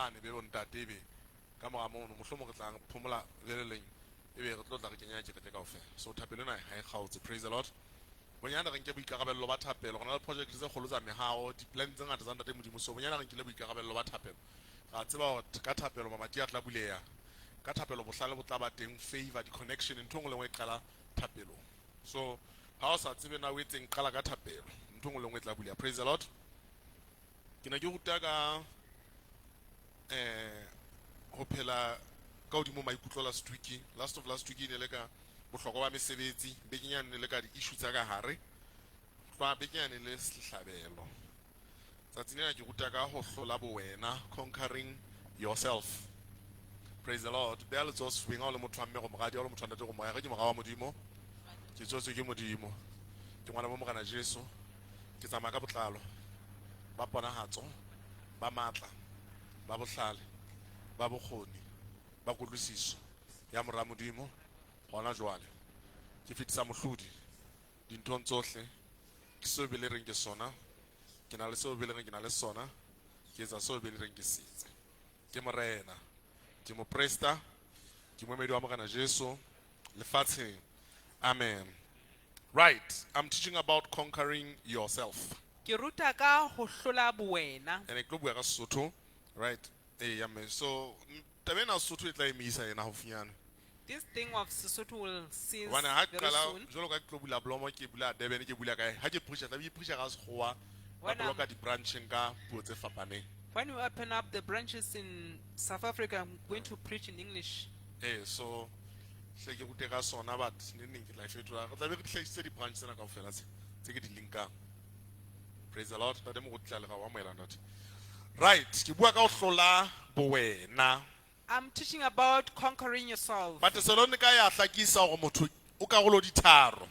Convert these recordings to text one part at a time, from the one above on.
Bane be bontate, ebe ka mora mono mohlomong re tla phomola le le leng, ebe re tlo tla re kenya kereke kaofela. So thapelo ena ha e kgaotse. Praise the Lord. Bonyane re nke boikarabello ba thapelo. Re na le project tse kgolo tsa mehaho, di-plan tse ngata tsa Ntate Modimo. So bonyane re nkile boikarabello ba thapelo. Ra tseba hore ka thapelo mamati a tla buleha, ka thapelo bohlale bo tla ba teng, favor, di-connection, ntho e nngwe le nngwe e qala thapelong. So ha o sa tsebe na o etseng, qala ka thapelo, ntho e nngwe le nngwe e tla buleha. Praise the Lord. Ke ne ke ruta ka ho phela ka hodimo maikutlo last week. Last of last week e ne le ka bohlokwa ba mesebetsi, bekeng yane ne le ka di-issue tsa ka hare, tloha bekeng yane le sehlabelo. Tsatsing lena ke ruta ka ho hlola bowena, conquering yourself. Praise the Lord. Beha letsoho sefubeng ha o le motho wa mme go moradi, ha o le motho wa ntate go moya. Re ke mora wa Modimo, ke tswetswe ke Modimo, ke ngwana bo Morena Jesu, ke tsamaya ka botlalo ba ponahatso, ba matla, ba bohlale, ba bokgoni, ba kutlwisiso ya mora Modimo. Hona jwale ke fetisa mohlodi dinthong tsohle. Ke seo be le reng ke sona, ke na le seo be le reng ke na le sona, ke etsa seo be le reng ke se etse. Ke morena, ke moprista, ke moemedi wa Morena Jesu lefatsheng. Amen. Right, I'm teaching about conquering yourself. Ke ruta ka ho hlola bowena. And ke tlo bua ka Sesotho, right? Eh, ya mme. So taba ena Sesotho e tla emisa ena haufinyane. This thing of Sesotho will cease Hobane ha very qala soon. jwalo ka ke tlo bula blomo, ke bula Durban, ke bula kae, ha ke preacha tla be ke preacha ka Sekgowa, ka When toloka di-brancheng ka puo tse fapaneng. When we open up the branches in South Africa, I'm going to preach in English. Eh, so hle ke rute ka sona, but ne neng ke tla e fetola. Re tla be re di hlahisitse di-branch tsena kaofela tse tse ke di linkang. Praise the Lord. Ntate Moruti tla le ra o amohela, ntate. Right, ke bua ka ho hlola bowena. I'm teaching about conquering yourself. Batesalonika ya hlakisa hore motho o karolo di tharo.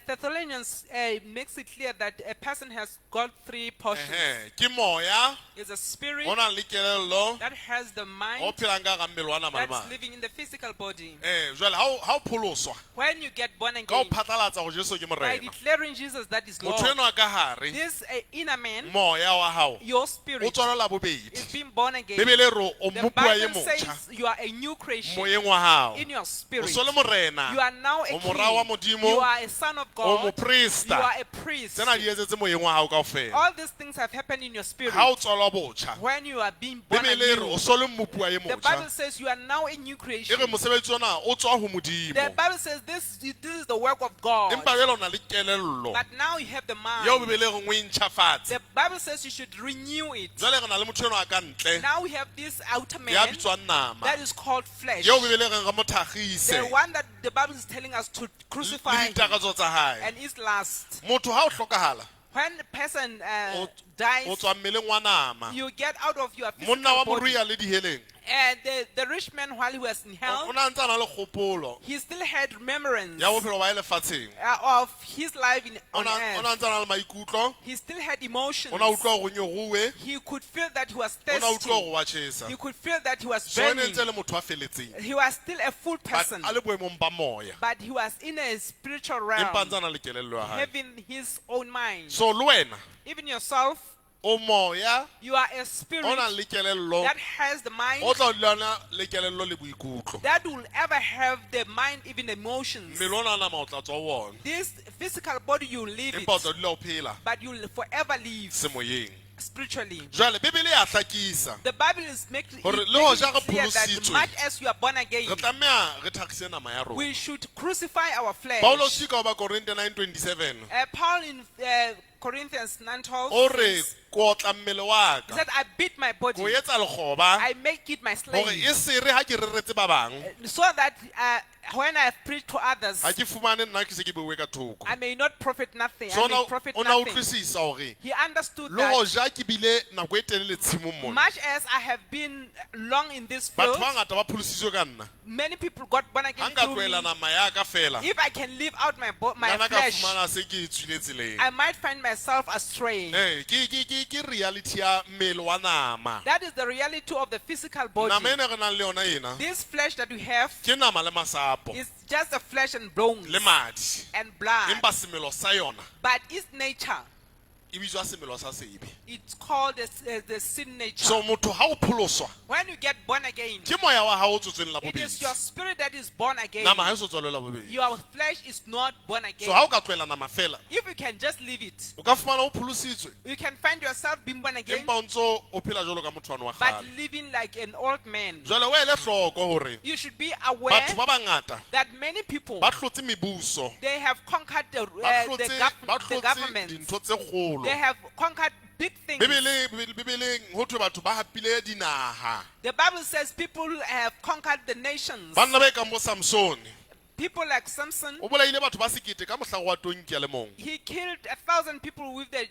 Thessalonians makes it clear that a person has got three portions. Ehe, ke moya, It's a spirit o nang le kelello, that has the o mind phelang ka hara mmele wa nama le that's madi. living in the physical body. Eh, jwale ha o pholoswa, When you get born ka ho again, phatlalatsa hore Jesu ke by Morena. declaring Jesus that is Motho Lord, enwa ka hare, this inner man, moya wa hao, your o spirit, tswalwa la bobedi. is being born again. Bibele e re o The mmopuwa e Bible motjha says you are a new creation moyeng wa hao. in your O spirit. so le morena, You are now a o mora wa king. Modimo, You are a son of o God. You moprista. are a priest. Tsena di etsetse moyeng wa hao kaofela. All these things have happened in your spirit. Ha o tswalwa botjha, When you are being born Bibele e re anew, o so le mmopuwa e the motjha. Bible says you are now a new E creation. re mosebetsi ona o tswa ho The Modimo. Bible says this is the work of God. Empa jwale o na le kelello But now you have the eo mind. Bibele e reng o e ntjhafatse. The Bible says you should renew it. Jwale re na le motho enwa ka ntle Now we have this outer ya man bitswang nama, that is called flesh. eo Bibele e reng re mo The thakgise one that the Bible is telling us to le crucify him ditakatso tsa hae. and his lust. Motho ha o hlokahala, When the person o dies, tswa mmeleng wa nama. you get out of your Monna wa physical body. morui a le diheleng, And the rich man, while he was in o hell, na ntse a na le kgopolo he still had remembrance ya bophelo ba hae lefatsheng. of his life O on na earth. ntse a na le maikutlo, He still had emotions. o na utlwa hore o nyoruwe, He could feel that he was o na utlwa thirsty. hore wa tjhesa. He could feel that he was So e ne burning. ntse le motho a feletseng, He was still a full but person, a le boemong ba moya, but he was in a spiritual empa realm, ntse a na le kelello ya hae. having his own mind. So le wena Even yourself, o moya you are a spirit o nang le kelello, that has the mind, o tla dula na le kelello le boikutlo. that will ever have the mind, even emotions. Mmele ona wa nama o tla tswa ho ona, This physical body, you leave empa o it, tla dula o phela but you'll forever live semoyeng. spiritually. Jwale Bibele ya hlakisa The Bible is making Hore it le hoja re clear that pholositswe, much as you are born again, re tlameha re thakgise nama ya rona. we should crucify our flesh. Paulosi ka ho Bakorinthe 9:27 Paul in Corinthians 9:12 o re says, ko otla mmele wa he ka, said, I beat my ko body, etsa lekgoba, I make it my hore slave, e se re ha ke reretse ba bang, so that when I preach to others, ha ke fumane nna ke se ke beuwe ka thoko. I may not profit nothing. So I may profit o na nothing. utlwisisa hore He understood le that hoja ke bile nako e telele tshimong mona, much as I have been long in this batho field, ba bangata ba pholositswe ka nna. many people got born Ha again nka through me. tlohela nama ya ka feela, If I can live out my nna ka flesh, fumana se ke tswile tseleng. I might find myself astray. Eh, ke reality ya mmele wa nama. That is the reality of the physical body. Nama ena re nang le yona ena This flesh that we have ke nama le masapo is just a flesh and bones le madi, and blood. empa semelo sa yona But its nature E bitswa semelo sa sebe. It's called the sin nature. So motho ha o pholoswa, When you get born again, ke moya wa hao o tsotsweng la it is bobedi. your spirit that is born again. Nama ha e so tswalwe la bobedi. Your flesh is not born again. So ha o ka tlohela nama fela, If you can just leave it, o ka fumana o pholositswe, you can find yourself being born again, empa o ntso o phela jwalo ka motho wane wa but kgale. living like an old man. Jwale o ele hloko hore You should be aware batho ba bangata that many people, ba hlotse mebuso, they have conquered ba hlotse ba the hlotse governments. dintho tse kgolo. They have conquered big things. Bibeleng ho thwe batho ba hapile dinaha. The Bible says people have conquered the nations. Banna ba ekang bo Samsone, People like Samson, o bolaile batho ba sekete ka mohlare wa tonki a le mong. he killed 1,000 people with the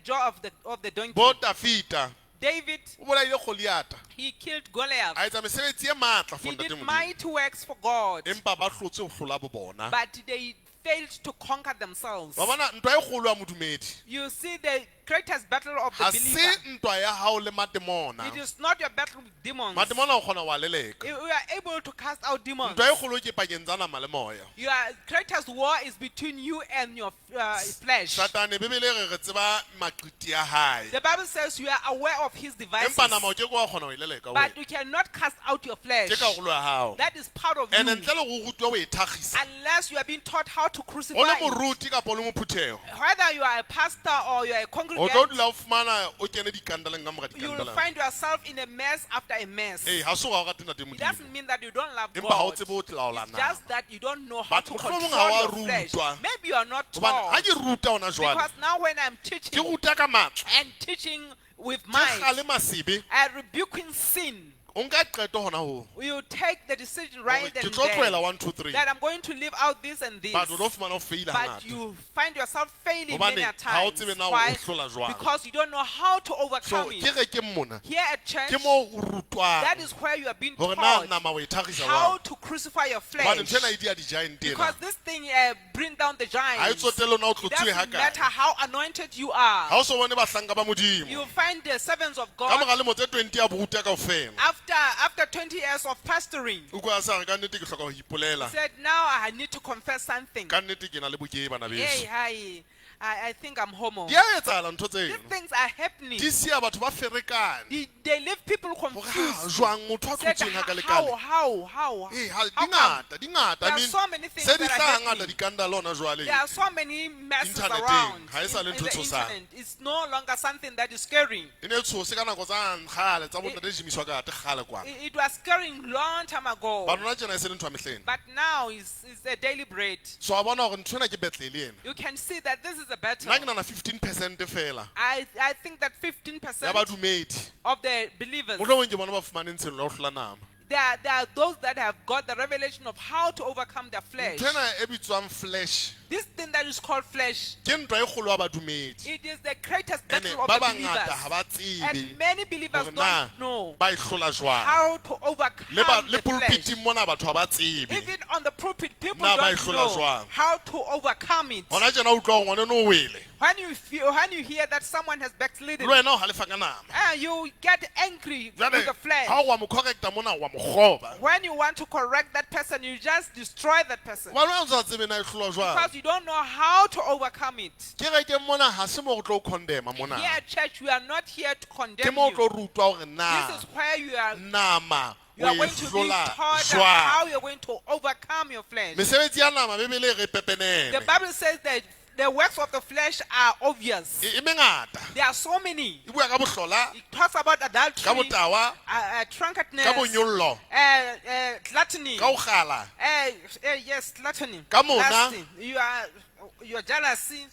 jaw of the donkey. Bo Tafita, David, o bolaile Goliata. he killed Goliath. A etsa mesebetsi e matla for He ntate did Modimo. mighty works for God, Empa ba hlotse ho hlola bo bona. but they failed to conquer themselves. Wa bona ntwa e kgolo ya modumedi. You see, the greatest battle of the Ha believer, se ntwa ya hao le matemona. it is not your battle with demons. Matemona o kgona wa leleka. You are able to cast out demons. Ntwa e kgolo ke pakeng tsa nama le moya. Your greatest war is between you and your flesh. Satane Bibele e re re tseba maqiti a hae. The Bible says you are aware of his devices, Empa nama o ke ke wa kgona ho e leleka but wena. you cannot cast out your flesh. Ke karolo ya hao. That is part of And you. ntle le ho rutwa ho e thakgisa. Unless you are being taught how to O crucify le it. moruti kapa o le mophutheho. Whether you are a pastor or you are a O tlo congregant, dula o fumana o kene dikandaleng ka mora you will dikandaleng. find yourself in a mess after a mess. Ee, ha se hore ha o rate ntate It Modimo. doesn't mean that you don't love Empa ha o God. tsebe ho laola It's nama. just that you don't know how But to mohlomong control ha wa your flesh. rutwa. Maybe you are not Hobane ha taught. ke ruta hona jwale, Because now when I'm ke teaching ruta ka matla. and teaching with Ke might, kgalema sebe, and rebuking sin, o nka qeto hona hoo. you take the decision Hore right ke and tlo there tlohela 1 2 3. that I'm going to live out this and this. But o tlo fumana o faila But hangata. you find yourself failing Hobane many a ha o times. tsebe na o Why? hlola jwang. Because you don't know how to So overcome ke it. re ke mona, Here at church, ke moo o rutwang that is where you are being hore na taught nama o e thakgisa how jwang. to crucify your Hobane flesh. ntho ena e dia di-giant ena. Because this thing bring down the Ha e giants. tsotelle na o It tlotsuwe doesn't hakae. matter how anointed you are. Ha o so bone bahlanka ba Modimo. You find the servants of Ka God mora lemo tse 20 a boruta kaofela. after 20 years of pastoring. O utlwa a sa re ka nnete ke hloka ho ipolela. Said, now I need to confess something. Ka nnete ke na le bokei bana Hey, beso. hi, I think I'm homo. Di a etsahala ntho These tseno. things are happening. Di siya batho ba ferekane. They leave people Hore ha confused. jwang motho a Said, tlotsweng how, hakalekale. how, how, Ee, ha how di come? ngata, di ngata. There I are mean, so many things se di that are hlaha ngata happening. dikandale hona jwale. There are so many messes Inthaneteng, around ha e sa le in ntho e the tshosang. internet. It's no longer something that is scary. E ne e tshose ka nako tsa kgale tsa bo ntate Jimmy Swaggart kgale kwana. It was scaring long time ago. But hona tjena e se le ntho ya mehleng. But now it's a daily bread. So a bona hore ntho ena ke battle le ena. You can see that this is a battle. Nna ke nahana 15% fela I think that ya 15% badumedi. of the believers, Mohlomong ke bona ba fumaneng tshenolo ya ho hlola nama. there are those that have got the revelation of how to overcome their flesh. Ntho ena e bitswang flesh This thing that is called flesh, ke ntwa e kgolo ya badumedi. it is the greatest Ene battle of ba the bangata ha believers. ba tsebe And many believers hore na don't know ba e hlola jwang. how to overcome Le ba le the flesh. pulpiting mona batho ha ba tsebe. Even on the pulpit, people Na ba e don't hlola know jwang. how to overcome it. Hona tjena o utlwa hore ngwaneno o wele. When you hear that someone has backslidden, Le wena o halefa ka nama. you get angry Jwale with the flesh. ha o wa mo correcta mona wa mo kgoba. When you want to correct that person, you just destroy that person Hobane o sa tsebe na e hlolwa jwang. because you don't know how to overcome it. Kerekeng mona ha se mo re tlo condemn mona. Here at church, we are not here to Ke condemn mo o you. tlo rutwa hore na This is where nama you o are e going to be hlola taught how jwang. you are going to overcome your flesh. Mesebetsi ya nama Bibele e re The pepenene. Bible says that the works of the flesh are obvious. E mengata. There are so many. E bua ka bohlola, It talks about ka adultery, botawa, drunkenness, ka bonyollo, gluttony. ka ho kgala, Yes, gluttony. Ka mona. Lusting. You are jealousy,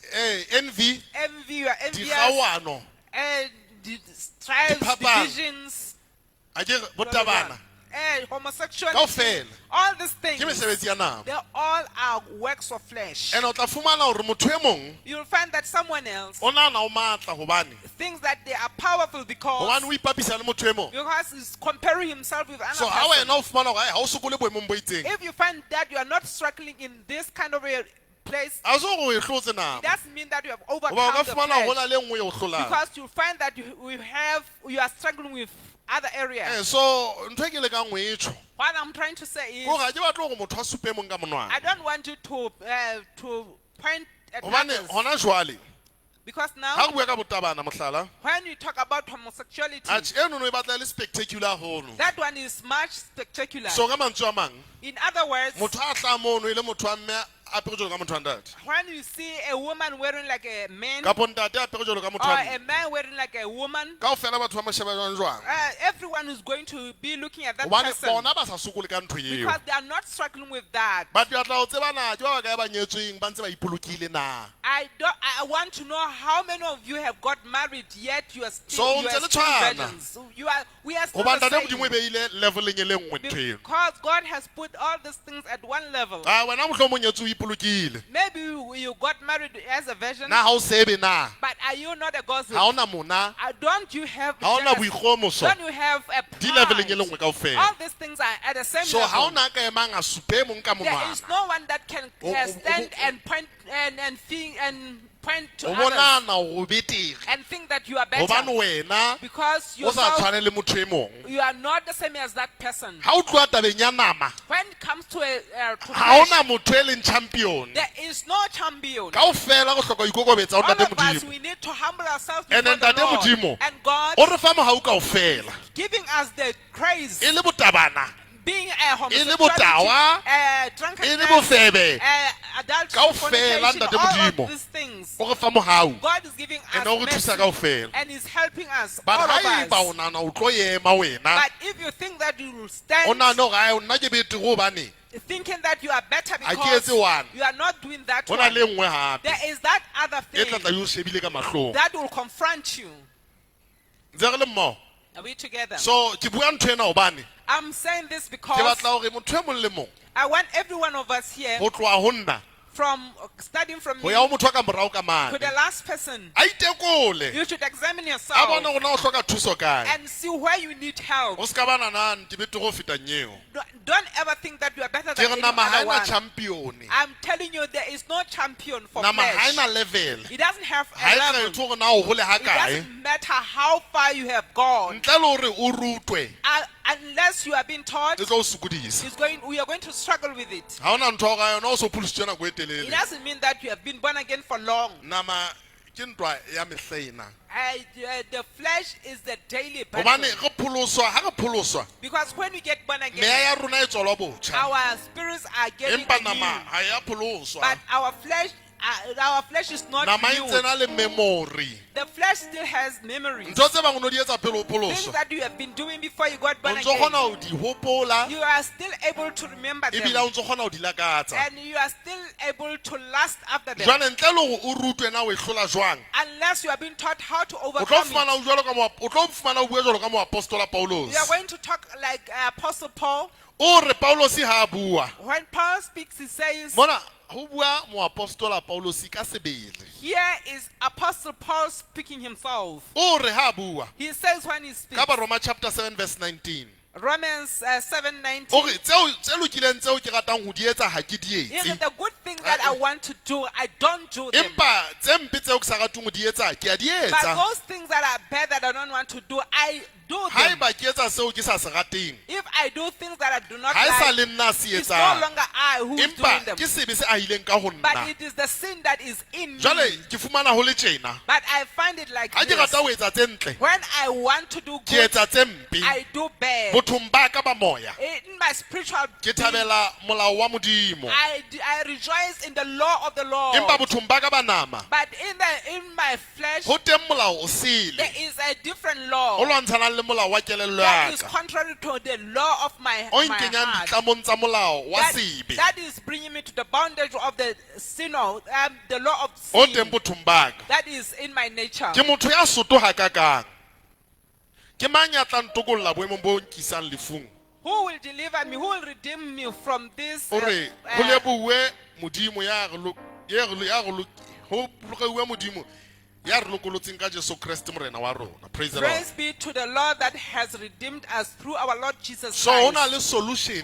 envy, envy, you are envious, dikgaoano, strifes, Diphapang. divisions, a ke re botabana. Homosexuality. Kaofela. All these things, Ke mesebetsi ya nama. they all are works of flesh. And o tla fumana hore motho e mong You'll find that someone else o nahana o matla hobane thinks that they are powerful because hobane o ipapisa le motho e mong. because he's comparing himself with another So ha person. wena o fumana hore ha o sokole boemong bo itseng, If you find that you are not struggling in this kind of a place, a se hore o e hlotse nama. it doesn't mean that you have Hoba o ka overcome the fumana hore ho na flesh. le e nngwe e o hlolang. Because you find that you are struggling with other areas. So ntho e ke lekang ho e tjho, What I'm trying to say is, ke hore ha ke batle hore motho a supe e mong ka monwana. I don't want you to point at Hobane others hona jwale, Because Ha now, re bua ka botabana mohlala, when you talk about homosexuality, atjhe eno no e batla e le spectacular hono. that one is much spectacular. So ka mantswe a mang, In other words, motho a tla mono e le motho wa mme a apere jwalo ka motho wa ntate. when you see a woman wearing like a man Kapo ntate a apere jwalo ka motho or wa a mme. man wearing like a woman, Kaofela batho ba mo sheba jwang jwang. Everyone is going to be looking at that Hobane person bona ba sa sokole ka ntho eo. because they are not struggling with that. Batho ba tla o tseba na ke ba bakae ba nyetsweng ba ntse ba ipolokile na. I don't. I want to know how many of you have got married yet you are still, So, you ntse are le still tshwana. virgins. You are. We are still Hobane the ntate Modimo e same. beile leveleng e le nngwe ntho eno. Because God has put all these things at one level. Ah wena mohlomong nyetswe o ipolokile. Maybe you got married as a virgin, Na ha o sebe na? but are you not a gossip? Ha ona mona, Don't you have ha ona jealousy? boikgohomoso. Don't you have a Di leveleng e le pride? nngwe kaofela. All these things are at the same So ha level. ona a ka emang a supe e mong ka There is monwana. no one that can stand and point and think and point to O others bonana o betere. and think that you are better Hobane wena because o sa yourself, tshwane le motho e mong. you are not the same as that person. Ha o tloha tabeng ya nama, When it comes to a to ha flesh, ona motho e leng champion. there is no champion. Kaofela go hloka ho ikokobetsa ho All ntate of us, Modimo. we need to humble ourselves And before the ntate Lord. Modimo, And God O re fa mohau kaofela. giving us the grace, E le botabana, being a e le homosexuality, botawa, e le drunkenness, bofebe. adultery, Kaofela, fornication, ntate all Modimo. of these things. O re fa mohau. God is giving us And o re thusa mercy kaofela. and is helping us, But all of haeba o us. nahana o tlo ema wena, But if you think that you will o stand nahane hore ae nna ke betere hobane thinking that you are better Ha ke because etse one. you are not doing that ho na one, le e nngwe hape there is that other e tla thing tla e o shebile ka mahlong. that will confront you. Ntse re le mmoho. Are we together? So ke bua ntho ena hobane I'm saying this ke because batla hore motho e mong le mong I want every one of us here, ho tloha ho nna from starting from ho me ya ho motho wa ka morao ka to mane the last person, a itekole you should examine a yourself bone hore na o hloka thuso kae. and see where you need help. O ska ba nana ke betere ho feta nyeo. Don't ever think that you are better Ke than re any nama ha other ena one. champion. I'm telling you, there is no champion for Nama ha flesh. ena level. It doesn't have Ha a e level. kgethe hore na o hole ha It kae. doesn't matter how far you have gone. Ntle le hore o rutwe Unless you have been taught, e tlo o sokodisa. we are going to struggle with it. Ha hona ntho ya hore yona o so pholositswe nako e It telele. doesn't mean that you have been born again for long. Nama ke ntwa ya mehla ena. The flesh is the daily battle. Hobane re pholoswa, ha re pholoswa, Because when we get born again, meya ya rona e tswalwa botjha. our spirits are getting Empa nama renewed. ha ya pholoswa. But our flesh is not Nama e renewed. ntse na le memory. The flesh still has memories. Ntho tse bang o no di etsa pele o Things pholoswa. that you have been doing before you got O born ntso kgona again. ho di hopola You are still able to remember them. ebile o ntso kgona ho di lakatsa. And you are still able to lust after them. Jwale ntle le hore o rutwe na o e hlola jwang, Unless you have been taught how to o tlo overcome fumana it. o jwalo ka o tlo fumana o bua jwalo ka moapostola Paulus. You are going to talk like Apostle Paul. O re Paulus ha a bua. When Paul speaks, he says, Mona ho bua moapostola Paulus ka sebele. here is Apostle Paul speaking himself. O re ha a bua He says when he speaks, ka Baroma chapter 7 verse 19. Romans 7:19. O re tseo tse lokileng tseo ke ratang ho di etsa ha ke di He etse. said, the good thing that I want to do, I don't do them. Empa tse mpe tseo ke sa rateng ho di etsa ke a di But etsa. those things that are bad that I don't want to do, I do them. Haeba ke etsa seo ke sa se rateng, If I do things that I do not ha e sa like, le nna se it's no etsang. longer I who is doing Empa them. ke sebe se ahileng ka ho But nna. it is the sin that is in me. Jwale ke fumana ho le tjena. But I find it like Ha ke this. rata ho etsa tse ntle, When I want to do ke good, etsa tse mpe. I do bad. Bothong ba ka ba moya, In my spiritual ke being, thabela molao wa Modimo. I rejoice in the law of the Lord. Empa bothong ba ka ba nama, But in my flesh, ho teng molao o sele there is a different o law lwantshanang le molao wa kelello that ya is ka. contrary to the law of my, O my nkenyang heart. ditlamong tsa molao wa That, sebe. that is bringing me to the bondage of the sin, of, the law of O sin. teng bothong ba ka. That is in my nature. Ke motho ya soto hakakang. Ke mang ya tla ntokolla boemong bo nkisang lefung? Who will deliver me? Who will redeem me from this? O re ho lebohuwe Modimo ya re lo- ya re lo- ya re lo- ho lebohuwe Modimo ya re lokolotseng ka Jesu Kreste Morena wa rona. Praise the Lord. Praise be to the Lord that has redeemed us through our Lord Jesus So ho na Christ. le solution he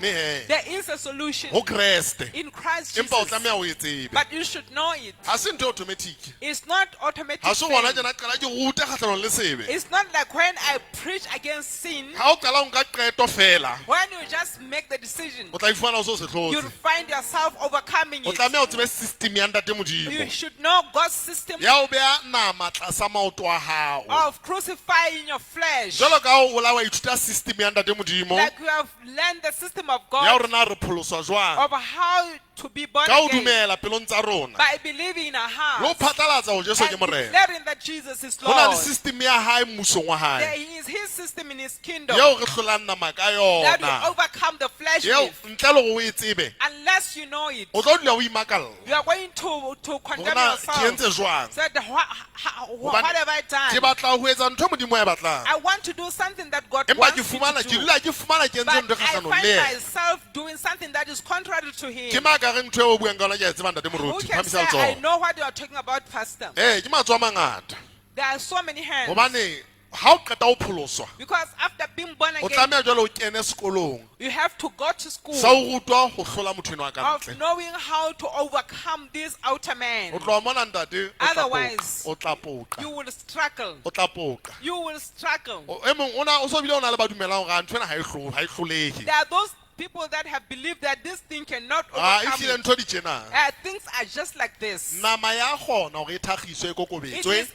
There is a solution ho Kreste. in Christ Empa o Jesus. tlameha o e tsebe. But you should know it. Ha se ntho e automatic. It's not automatic. Ha se gona thing. tjena qala ke rute kgahlanong le sebe. It's not like when I preach against sin, Ha o qala o nka qeto fela, when you just make the decision, o tla ifumana o se o se you'll hlotse. find yourself overcoming O it. tlameha o tsebe system ya ntate You Modimo. should know God's system Ya o beha nama nama tlasa maoto a hao. Of crucifying your flesh. Jwalo ka ha o la wa ithuta system ya ntate Modimo Like you have learned the system of ya God hore na re pholoswa jwang of how to be born ka ho again dumela pelong tsa rona by believing in our le ho hearts phatlalatsa ho Jesu ke and Morena. declaring that Jesus is Ho na le Lord. system ya hae mmusong wa hae There is his system in his kingdom eo re hlolang nama ka that yona will overcome the flesh eo with. ntle le gore o e tsebe Unless you know it, o tlo dula o imakalla you are going to hore condemn na ke yourself. entse jwang. Said, Hobane what have I ke done? batla ho etsa ntho e Modimo a e batlang I want to do something that God empa wants ke me fumana to ke do. dula ke fumana ke entse But ntho e I kgahlanong find le yena. myself doing something that is contrary to Ke him. mang ka reng ntho eo o buang ka yona ke a e tseba ntate Who moruti can phamisa say, I letsoho. know what you are talking about, Pastor? Ee ke matsoho a mangata There are so many hands. hobane ha o qeta ho pholoswa Because after being born o again, tlameha jwale o kene sekolong you have to go to school sa ho rutwa ho hlola motho enwa ka of ntle. knowing how to overcome this outer man. O tloha mona ntate o tla poqa, Otherwise, o tla poqa, You will struggle. o tla poqa. You will struggle. E mong o na o so bile o na le ba dumelang hore ah, ntho ena ha e ha e hlolehe. There are those people that have believed that this thing cannot Ah, overcome. ehlile it. ntho di tjena. Things are just like this. Nama ya kgona hore e thakgiswe e It kokobetswe. is,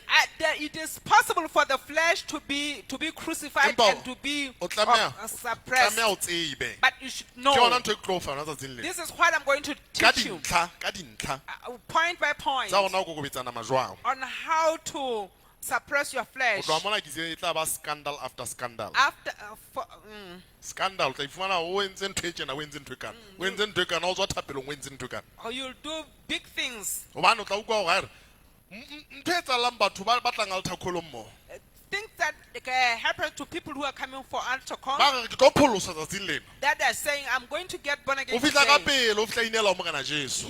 it is possible for the flesh to be crucified Empa and to be o tlameha suppressed. tlameha o tsebe. But you should Ke yona know. ntho e ke tlo o fa yona tsatsing lena. This is what I'm going to Ka teach you, dintlha, ka dintlha point by point, tsa hona ho kokobetsa nama jwang. on how to suppress your O flesh. tloha mona ke itse e tla ba scandal after scandal. After, for, Scandal o tla ifumana o entse ntho e tjena, o entse ntho e kana. O entse ntho e kana, o tswa thapelong, o entse ntho e kana. or you'll do big things. Hobane o tla utlwa hore ha re, ntho e etsahalang batho ba batlang altar call-ong mo. Things that happen to people who are coming for altar call, Ba re ke tlo pholoswa tsatsing lena. that they're saying, I'm going to get born O again fihla ka today. pele, o fihla inehela ho Morena Jesu.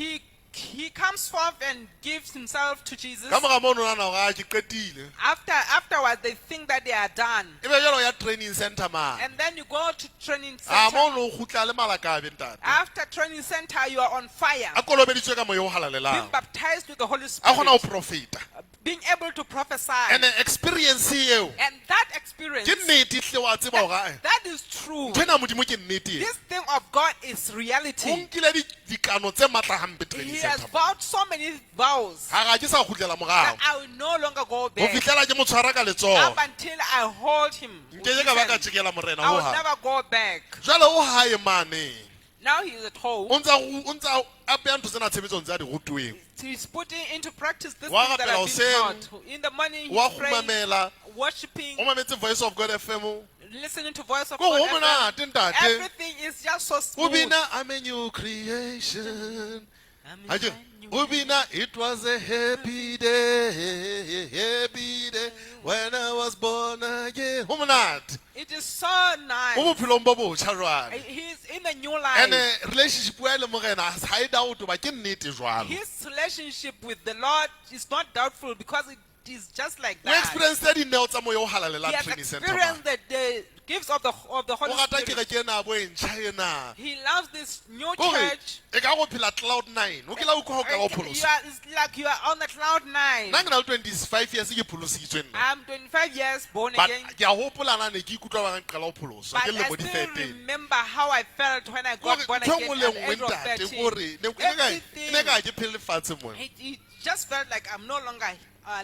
He comes forth and gives himself to Jesus. Ka mora mono o nahana hore, ah, ke qetile. Afterwards, they think that they are done. Ebe jwale o ya training center mane. And then you go to training Ah, center. mono o kgutla le malakabe ntate. After training center, you are on fire. A kolobeditswe ka moya o Being halalelang. baptized with the Holy A kgona ho Spirit. profeta. Being able to prophesy. And experience eo And that experience, ke nnete ehlile wa tseba hore ae, that is true. ntho ena ya Modimo ke nnete ena. This thing of God is O reality. nkile dikano tse matla hampe training He has center. vowed so many vows Ha re, ha ke sa kgutlela morao. that I will no longer go Ho back fihlela ke mo tshwara ka letsoho. up until I hold him. with Nkeke his ka ba ka hand. tjekela morena I will hohang. never go back. Jwale o hae mane. Now he is at home. O ntsa o ntsa a beha ntho tsena tshebetsong tse a di rutuweng. He's putting into practice this Wa thing that rapela I've been hoseng, taught. In the morning, wa he's praying, kgumamela, worshiping, o mametse Voice of God FM. listening to Voice of Ko God. ho FM. monate ntate. Everything is just so O smooth. bina I'm a new creation. I'm Ha ke- a new O bina it was a happy day, happy day when I was born again. Ho monate. It is so nice. O bophelong bo botjha jwale. He's in a new life. And relationship wa le morena ha e doubt ba ke nnete jwalo. His relationship with the Lord is not doubtful because it is just like O that. experience dineo tsa moya o He halalelang has training center. experienced the gifts of the O Holy rata Spirit. kereke ena bo e ntjha ena. He loves this new Kore church. e ka go phela cloud nine. O kile wa utlwa ho ka wa You pholoswa. are, it's like you are on the cloud nine. Nna ke na le 25 years ke pholositswe nna. I'm 25 years born But again. ke a hopola na ne ke ikutlwa ba nqala ho pholoswa But ke I lemo di still 13. remember how I felt when I Kore got born ntho e again nngwe le at the nngwe age of ntate 13. kore ne ne ka ke phele lefatshe mona. It just felt like I'm no longer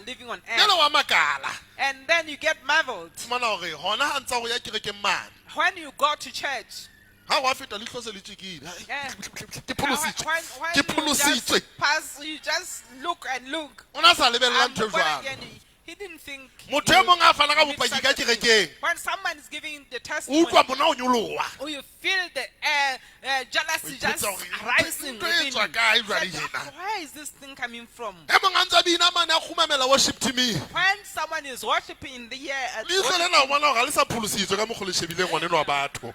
living on Jwale earth. wa makala. And then you get marveled. Fumana hore hona ha ntsa ho ya kerekeng mane. When you go to church, Ha wa feta leihlo se le tjekile. Yeah. Ke pholositswe. when Ke you pholositswe. just pass, you just look and look. O na sa lebella I'm ntho e born jwalo. again. He didn't think. Motho he e mong a fana ka he did bopaki such ka a thing. kerekeng. When someone is giving the O testimony, utlwa mona o nyoloha. or you feel the jealousy O just ipotsa hore rising ntho e within tswa you. kae jwale Said, ena? where is this thing coming from? E mong a ntsa bina mane a kgumamela worship team-eng. When someone is worshiping in the air, Leihlo lena o bona hore ha le sa pholositswe ka mokgwa o le shebileng ngwaneno wa batho.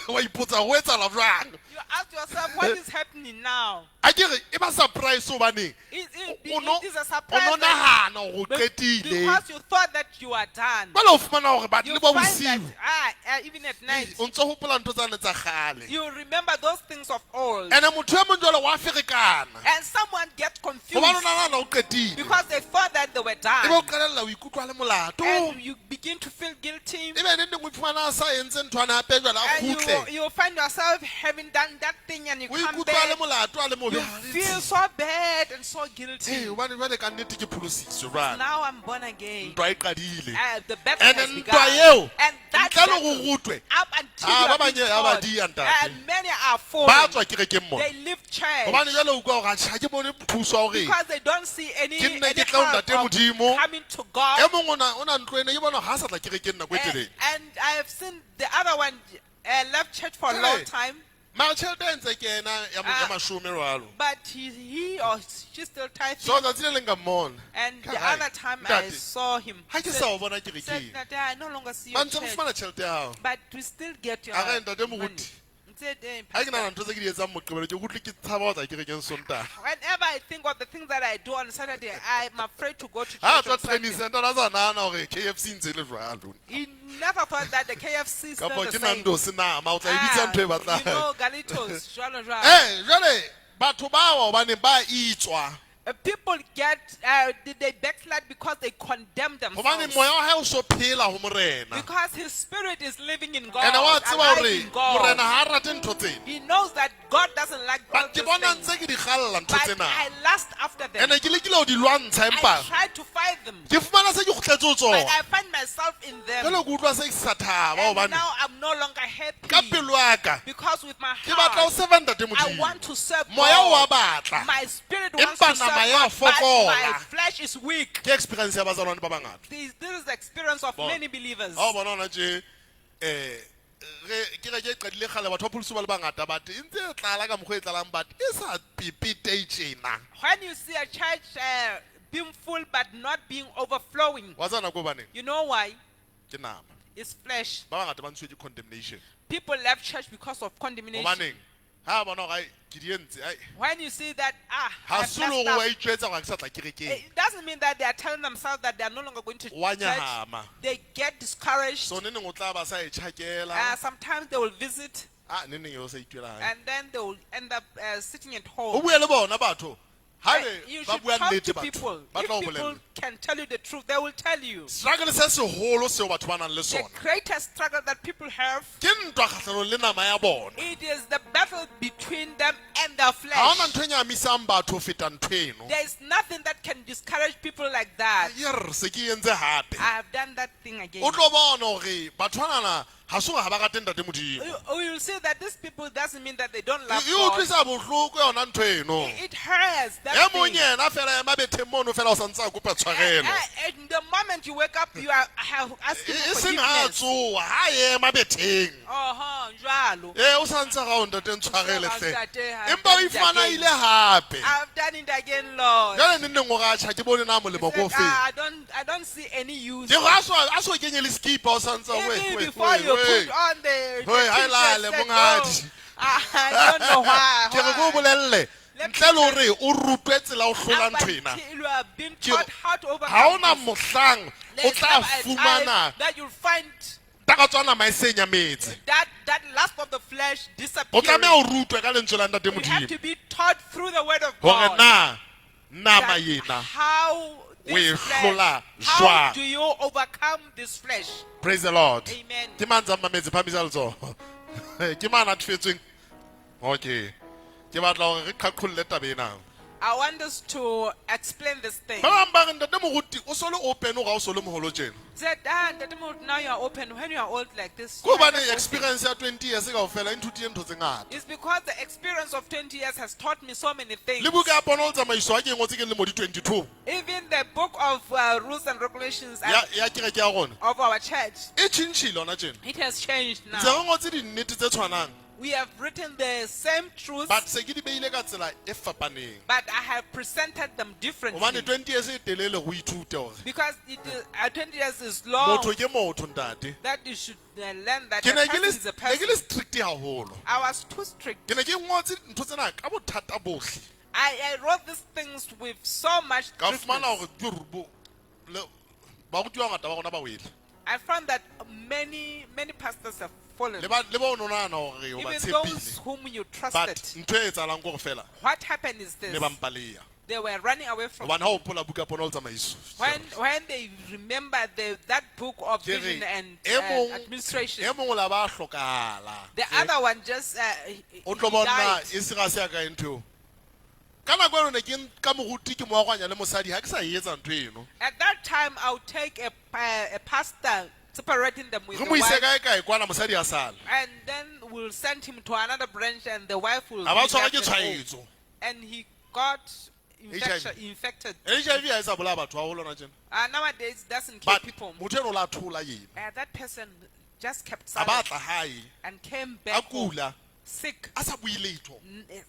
Wa ipotsa ho etsahala jwang? you ask yourself, what is happening now? A ke re e ba surprise hobaneng? It, O no it is a o surprise no that- nahana hore o qetile. because you thought that you are done. Jwale o fumana hore batho You le ba find that bosiu. even at night, O ntso hopola ntho tsane tsa kgale. you remember those things of old. Ene motho e mong jwale wa ferekana. And someone gets confused Hobane o nahana o qetile. because they thought that they were Ebe o done. qalella o ikutlwa le molato. And you begin to feel guilty. Ebe neng neng o iphumana a sa entse nthwane hape jwale a And kgutle. you find yourself having done done that thing and you O come ikutlwa a le back, molato a le mobe. you feel so bad and so guilty. Ee, hobane jwale ka nnete ke pholositswe jwale. Now I'm born again. Ntwa e qadile. The battle And has ntwa begun. eo, And that ntle le battle, go rutwe, up until Ah, you ba have been bang ha ba taught, diya, ntate. and many are Ba falling. tswa kerekeng mona. They leave church Hobane jwale o utlwa hore atjhe, ha ke bone thuso ya hore because they don't see any, Ke nne any ke tla ho help ntate of Modimo. coming to God. E mong o na ntlo ena, ke bona ha sa tla kerekeng nako e telele. And I have seen the other one left church for a long Hey. time, Mara tjhelete e ntse kena ya Ah. ya mashome jwalo. but he or she still tithing. So tsatsi le leng ka mmona. And Ka the hae, other time I ntate, saw him. ha ke Said, sa o bona said, kerekeng. "Ntate, I no longer see Ba your ntse ba church, fumana tjhelete ya hao. but we still get your A re, ntate money." moruti. Said, "Eh, Ha ke Pastor, nahana ntho tse ke di etsang Moqebelo, ke utlwe ke tshaba ho tla kerekeng Sontaha. whenever I think of the things that I do on Saturday, I'm afraid to go to Ha a church tswa on training Sunday. center, a sa nahana hore KFC ntse e le jwalo. He never thought that the KFC is still Kapa the ke same. Nando's nama, o tla e bitsa Ah, ntho e batlang. you know, Galitos, jwalo jwalo. Eh, jwale batho bao hobane ba itswa. People get, they backslide because they condemn Hobane themselves. moya wa hae o so phela ho Morena. Because his spirit is living in God. Ene wa tseba alive hore in God. Morena ha a rate ntho tsena. He knows that God doesn't like all But ke these bona things. ntse ke di kgalla ntho But tsena. I lust after them. Ene ke lekile ho di lwantsha I empa try to fight them. ke fumana se ke kgutletse ho But tsona. I find myself in them. Jwale ke utlwa se ke sa thaba And hobane now I'm no longer happy. ka pelo ya ka Because with my ke batla ho heart, serva ntate I Modimo. want to serve Moya o wa God. batla. My spirit wants Empa to serve nama ya God, but fokola. my flesh is weak. Ke experience ya bazalwane ba bangata. This is the experience of Bona. many believers. Ha o bona hona tje re kereke e qadile kgale batho ba pholoso ba le bangata but e ntse e tlala ka mokgwa e tlalang but e sa pepete tjena. When you see a church being full but not being overflowing, Wa tseba nako hobaneng? you know why? Ke nama. It's flesh. Ba bangata ba ntshuwe ke condemnation. People left church because of condemnation. Hobaneng? Ha a bona hore ai ke di entse ai When you see that, ha I've se le messed hore wa up, itjwetsa hore ha ke sa tla kerekeng. it doesn't mean that they are telling themselves that they are no longer going to Wa church. nyahama. They get discouraged. So neneng o tla ba sa e tjhakela. Sometimes they will visit Ah neneng eo sa itwela hae. and then they will end up sitting at O home. bue le bona batho. Haebe You ba should bua talk nnete to batho. people. Ba If tla o people bolella. can tell you the truth, they will tell you. Struggle se seholo seo batho ba nang le The sona. greatest struggle that people have, Ke ntwa kgahlanong le nama ya bona. it is the battle between them and their Ha flesh. hona ntho e nyahamisang batho ho feta ntho eno. There is nothing that can discourage people like that. Yerr, se ke e entse hape. I have done that thing again. O tlo bona hore batho banana ha se hore ha ba rate ntate Modimo. You will see that these people doesn't mean that they don't love E God. utlwisa bohloko yona ntho eno. It hurts. E That mong thing. yena fela ema betheng mono fela o sa ntse a kopa tshwarelo. And the moment you wake up, you are have asking E for seng ha a forgiveness. tsoha, ha a ema betheng. Uh-huh, jwalo. Ee, o sa ntse ga o ntate ntshwarele hle. Ntate, I've Empa o done it ifumana again. ile hape. I've done it again, Lord. Jwale neneng o re atjha ke bone na molemo ko Said, ofeng. "Ah, I don't see any use. Ke gore a so kenye le skipa o sa ntse Even we before you put on the Hoi, ha e t-shirt, lale, said, monghadi. "Oh, I don't know why. Ke re ke o why." bolelle Let me ntle le tell hore o rutwe tsela o hlola Up ntho ena. until you have been Ke taught how to Ha overcome ona this. mohlang o There's tla never a time fumana that you'll find takatso ya nama e se nyametse. that lust of the flesh O disappearing. tlameha o rutwe ka lentswe la ntate You have Modimo to be taught through the word of hore God na nama that ena how o e this flesh, hlola how jwang. do you overcome this flesh? Praise the Lord. Amen. Ke mang tsa mametse phamisa letsoho. Ke mang a thufetsweng? Okay. Ke batla hore re qhaqholle taba ena. I want us to explain this thing. Ba bang ba re ntate moruti o so le open o ga o so le moholo tjena. Said, Ntate Moruti, now you are open. When you are old like this, Ke you are hobane just open. experience ya 20 years kaofela e nthutile ntho tse ngata. It's because the experience of 20 years has taught me so many things. Le buka ya pono le tsamaiso ha ke e ngotse ke lemo di 22 Even the book of rules and regulations ya kereke ya rona of our church, e tjhentjhile hona tjena. it has changed Ntse now. re ngotse dinnete tse tshwanang We have written the same truths, but se ke di beile ka tsela e fapaneng. but I have presented them differently. Hobane 20 years e telele ho ithute hore Because 20 years is long motho ke motho ntate. that you should learn that Ke a ne ke person le is a ne ke le person. strict haholo. I was too strict. Ke ne ke ngotse ntho tsena ka bothata bohle. I wrote these things with so much Ka fumana strictness. hore ke rubo le baruti ba bangata ba rona ba wele. I found that many, many pastors have fallen. Le ba le ba o no nahana hore o ba Even tshepile. those whom you But trusted. ntho e etsahalang ke hore fela What happened is ne this. ba mpaleha. They were running away from Gobane ga o pola buka pono le tsamaiso. When they remember that book of Ke re, vision and e mong- administration, e mongwe o la ba hlokala. the other one just O he tlo bona died. e se ga se ya kae ntho eo. Ka nako eno ne ke ka moruti ke moagwanya le mosadi ga ke sa e etsa ntho eno. At that time, I'll take a pastor, separating them with Re the mo ise wife, kae kae kwana mosadi a sala. and then we'll send him to another branch, and the wife will. A ba be tshwarwa left ke at home. tshwaetso. And he got infected. HIV ha e sa bolaya batho haholo hona tjena. Nowadays, it doesn't kill But people. motho eno o la thola yena. That person just kept A ba silent tla hae. and came A back home, kula. sick, A sa bue letho.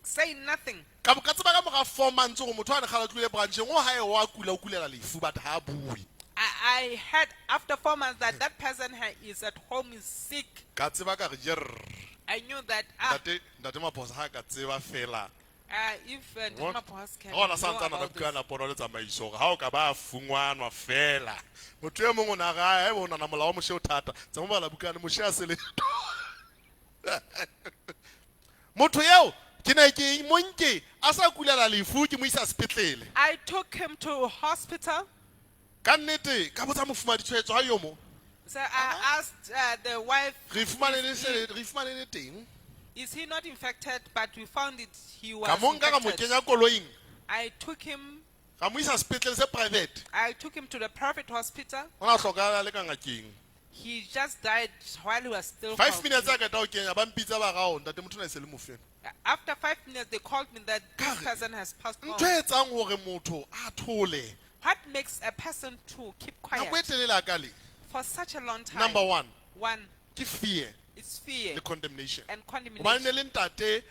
Saying nothing. Ka tseba ka mora 4 months gore motho a ne kgale a tlohile brancheng o hae wa kula o kulela lefu but ha a bue. I heard after 4 months that that person is at home, is sick. Ka tseba ka re jerr. I knew that Ntate Maphosa ha ka tseba fela. If What? Maphosa can Gona know santsana about ka this. bukana pono le tsamaiso gore ha o ka ba fungwanwa fela. Motho e mongwe o na ga e bona na molao wa Moshe o thata. Tsa mo bala bukana Moshe a se le. Motho eo ke ne ke mo nke a sa kulela lefu ke mo isa sepetlele. I took him to hospital. Ka nnete ka botsa mofumadi tshwaetso ha yo mo. So I asked the wife, Re fumane le se re fumane le teng. is he not infected? But we found it he was Ka mo nka ka mo infected. kenya koloing. I took him. Ka mo isa sepetlele se private. I took him to the private hospital. O na hlokala le ka ngakeng. He just died while he was still. 5 called. minutes a qeta ho kenya ba mpitsa ba rao ntate motho o na e se le mofeno. After 5 minutes, they called me that this Ka re, person has passed on. Ntho e etsang hore motho a thole What makes a person to keep nako e quiet telele a ka le for such a long time? number one One, ke fear it's fear le condemnation. and Hobane ne condemnation. le ntate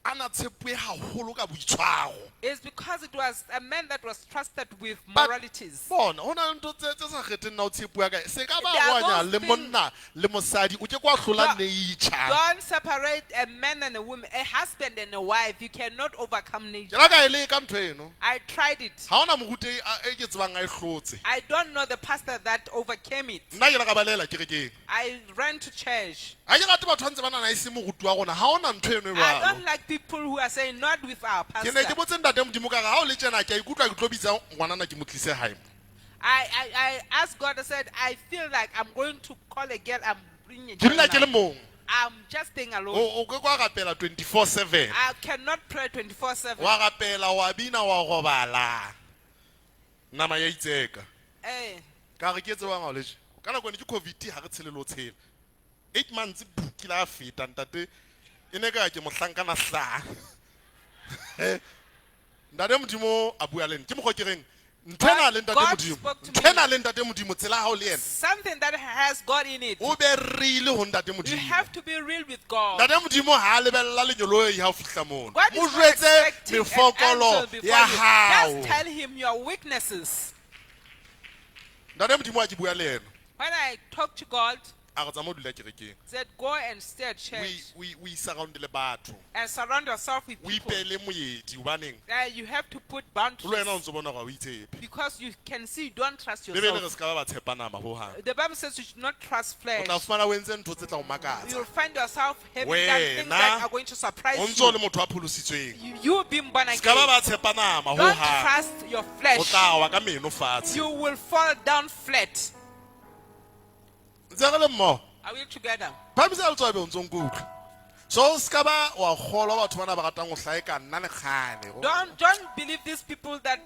a na tshepuwe haholo ka boitshwaro. It's because it was a man that was trusted with But moralities. bona ho na le ntho tse sa kgetheng nna o tshepuwa kae se ka ba There are roanya those le things- monna le mosadi o ke kwa hlola nature. Don't separate a man and a woman, a husband and a wife. You cannot overcome nature. Ke la ka e leka ntho eno. I tried it. Ha hona moruti e ke tsebang a e hlotse. I don't know the pastor that overcame it. Nna ke la ka balela kerekeng. I ran to church. Ha ke rate batho ba ntse ba nahana e se moruti wa rona. Ha hona ntho eno e I jwalo. don't like people who are saying not with our Ke ne ke pastor. botse ntate Modimo ka re ha o le tjena ke a ikutlwa ke tlo bitsa ngwanana ke mo tlise hae mo. I asked God, I said, I feel like I'm going to call a girl, I'm bringing a Ke girl dula ke le now. mong. I'm just staying alone. O ke kwa rapela 24/7. I cannot pray 24/7. Wa rapela wa bina wa robala. Nama ya itseka. Eh, Ka re ke tsebang ha o le tje. Ka nako ene ke COVID ha re tshele le ho tshela. 8 months buki la feta ntate. E ne ka ke mohlankana hla. Ntate Modimo a bua le nna. Ke mokgwa ke reng nthwena le ntate God Modimo. spoke to me. Nthwena le ntate Modimo tsela ya hao le yena. Something that has God in it. O be real ho ntate You Modimo. have to be real with God. Ntate Modimo ha a lebella lenyoloi ha o fihla mono. God Mo is not jwetse expecting an mefokolo angel before ya you. hao. Just tell him your weaknesses. Ntate Modimo ha ke bua le yena. When I talk to God, A re tsamaya o dula kerekeng. said, go and stay at church O surround le batho. and surround yourself with O people. ipele moedi hobaneng? You have to put Le wena o boundaries ntso bona hore ha o itshepe. because you can see you don't trust Bebele re yourself. se ka ba ba tshepa nama hohang. The Bible says you should not trust O flesh. tla fumana o entse ntho tse tla o makatsa. You'll find yourself having done things Wena, that are going to surprise O ntso you. le motho a pholositsweng. You being born Se ka ba again. ba tshepa nama Don't hohang. trust your O flesh. tla wa ka meno fatshe. You will fall down flat. Ntse re le mmoho. Are we together? Phamisa letsoho ebe o ntso nkutlwa. So o ska ba wa kgolwa batho bana ba ratang ho hlaeka nna le kgale. Don't believe these people that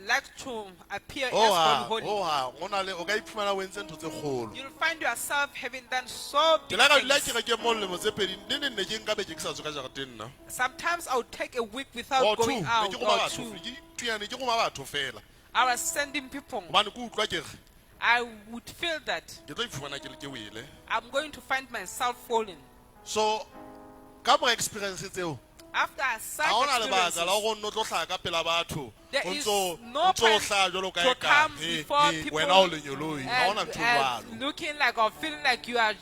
like to appear as Hohang, holy. holy. hohang. Ho na le o ka iphumana o entse ntho tse kgolo. You'll find yourself having done so Ke big la ka dula things. kerekeng mo lemo tse pedi nne nne ke nka beke ke sa tswe ka jareteng nna. Sometimes I would take a week without Or two, going ne out. ke roma Or batho, two. ke tuyane ke roma batho fela. I was sending people. Hobane ke utlwa ke re I would feel that ke tlo iphumana ke le ke wele. I'm going to find myself falling. So ka mora experience tseo After such ha hona lebaka la experiences, hore o nno tlo hlaha ka pela batho There o is ntso no o ntso point hlaha jwalo ka to eka come he, before he, people wena o lenyoloi ha hona and, ntho e jwalo. and looking like or feeling like you are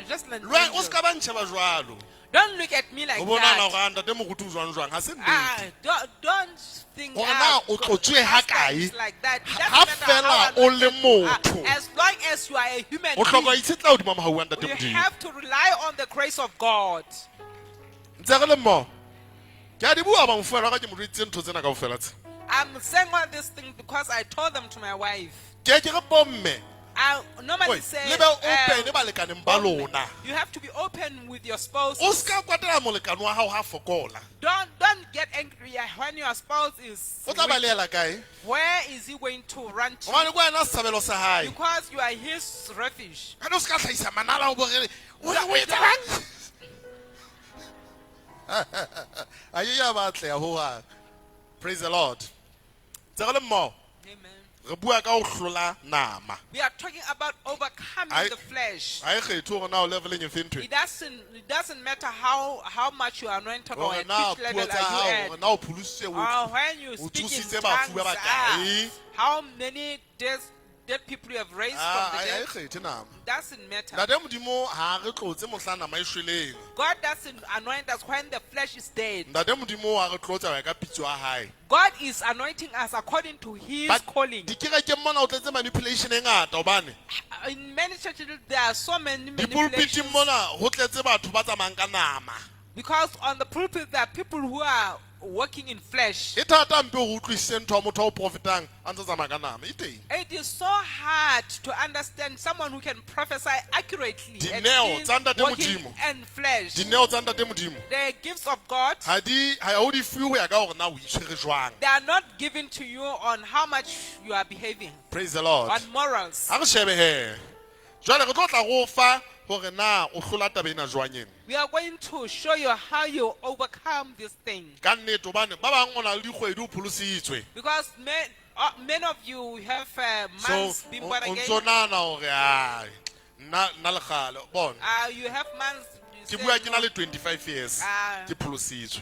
just an Le wena o angel. se ka ba ntjheba jwalo. Don't look at me like O bonana that. hore ah, ntate moruti o jwang jwang ha se Ah, nnete. don't think Hore na o tlotswe pastor hakae? is like that. It Ha doesn't matter fela how o le anointed you are. motho. As long as you are a human O hloka ho being, itshetleha hodima mohau wa ntate you Modimo. have to rely on the grace of God. Ntse re le mmoho. Ke a di bua ba mofela wa ka ke mo jweditse ntho tsena kaofela tse. I'm saying all these things because I told them to my wife. Ke ke re bomme, I normally oi, say, le be open balekaneng ba lona. you have to be open with your spouse. O ska kwatela molekane wa hao ha fokola. Don't get angry when your spouse is O tla weak. balehela kae? Where is he going to run to? Hobane ke wena setshabelo sa hae. Because you are his refuge. Ane o ska hlahisa manala o bo re, o re o etsalang? A ye ya batleha hohang. Praise the Lord. Tse re le mmoho, Amen. re bua ka ho hlola nama. We are talking about overcoming the flesh. Ha e kgethe hore na o leveleng efe ntho e. It doesn't matter how much you are anointed or Hore at na which puo level tsa are hao, you hore at. na o pholositswe, o When you o speak in tsositse bafu tongues, ba bakae. how many dead people you have raised Ah, from the ha e dead, kgethe nama. doesn't matter. Ntate Modimo ha re tlotse mohla nama e shweleng. God doesn't anoint us when the flesh is dead. Ntate Modimo ha re tlotsa ho ya ka pitso ya hae. God is anointing us according to his But calling. dikerekeng mona o tletse manipulation e ngata hobane In many churches, there are so many dipulpiting manipulations. mona ho tletse batho ba tsamayang ka nama. Because on the pulpit, there are people who are working in flesh. E thata mpe ho utlwisise ntho ya motho a o profetang a ntse tsamaya ka nama. E teng. It is so hard to understand someone who can prophesy accurately and Dineo still tsa Ntate working Modimo. in flesh. Dineo tsa Ntate Modimo The gifts of God, ha di ha o di fuwe ho ya ka hore na o itshwere jwang. they are not given to you on how much you are behaving, Praise the Lord. on morals. Ha re shebe he. Jwale re tlo tla go fa hore na o hlola taba ena jwang ena. We are going to show you how you overcome this thing. Ka nnete hobane ba bang o na le dikgwedi o pholositswe. Because many of you have So months been o born o again. ntso nahana hore ai nna nna le kgale bona. You have months. You Ke say, bua ke na "No, le 25 years Ah. ke pholositswe.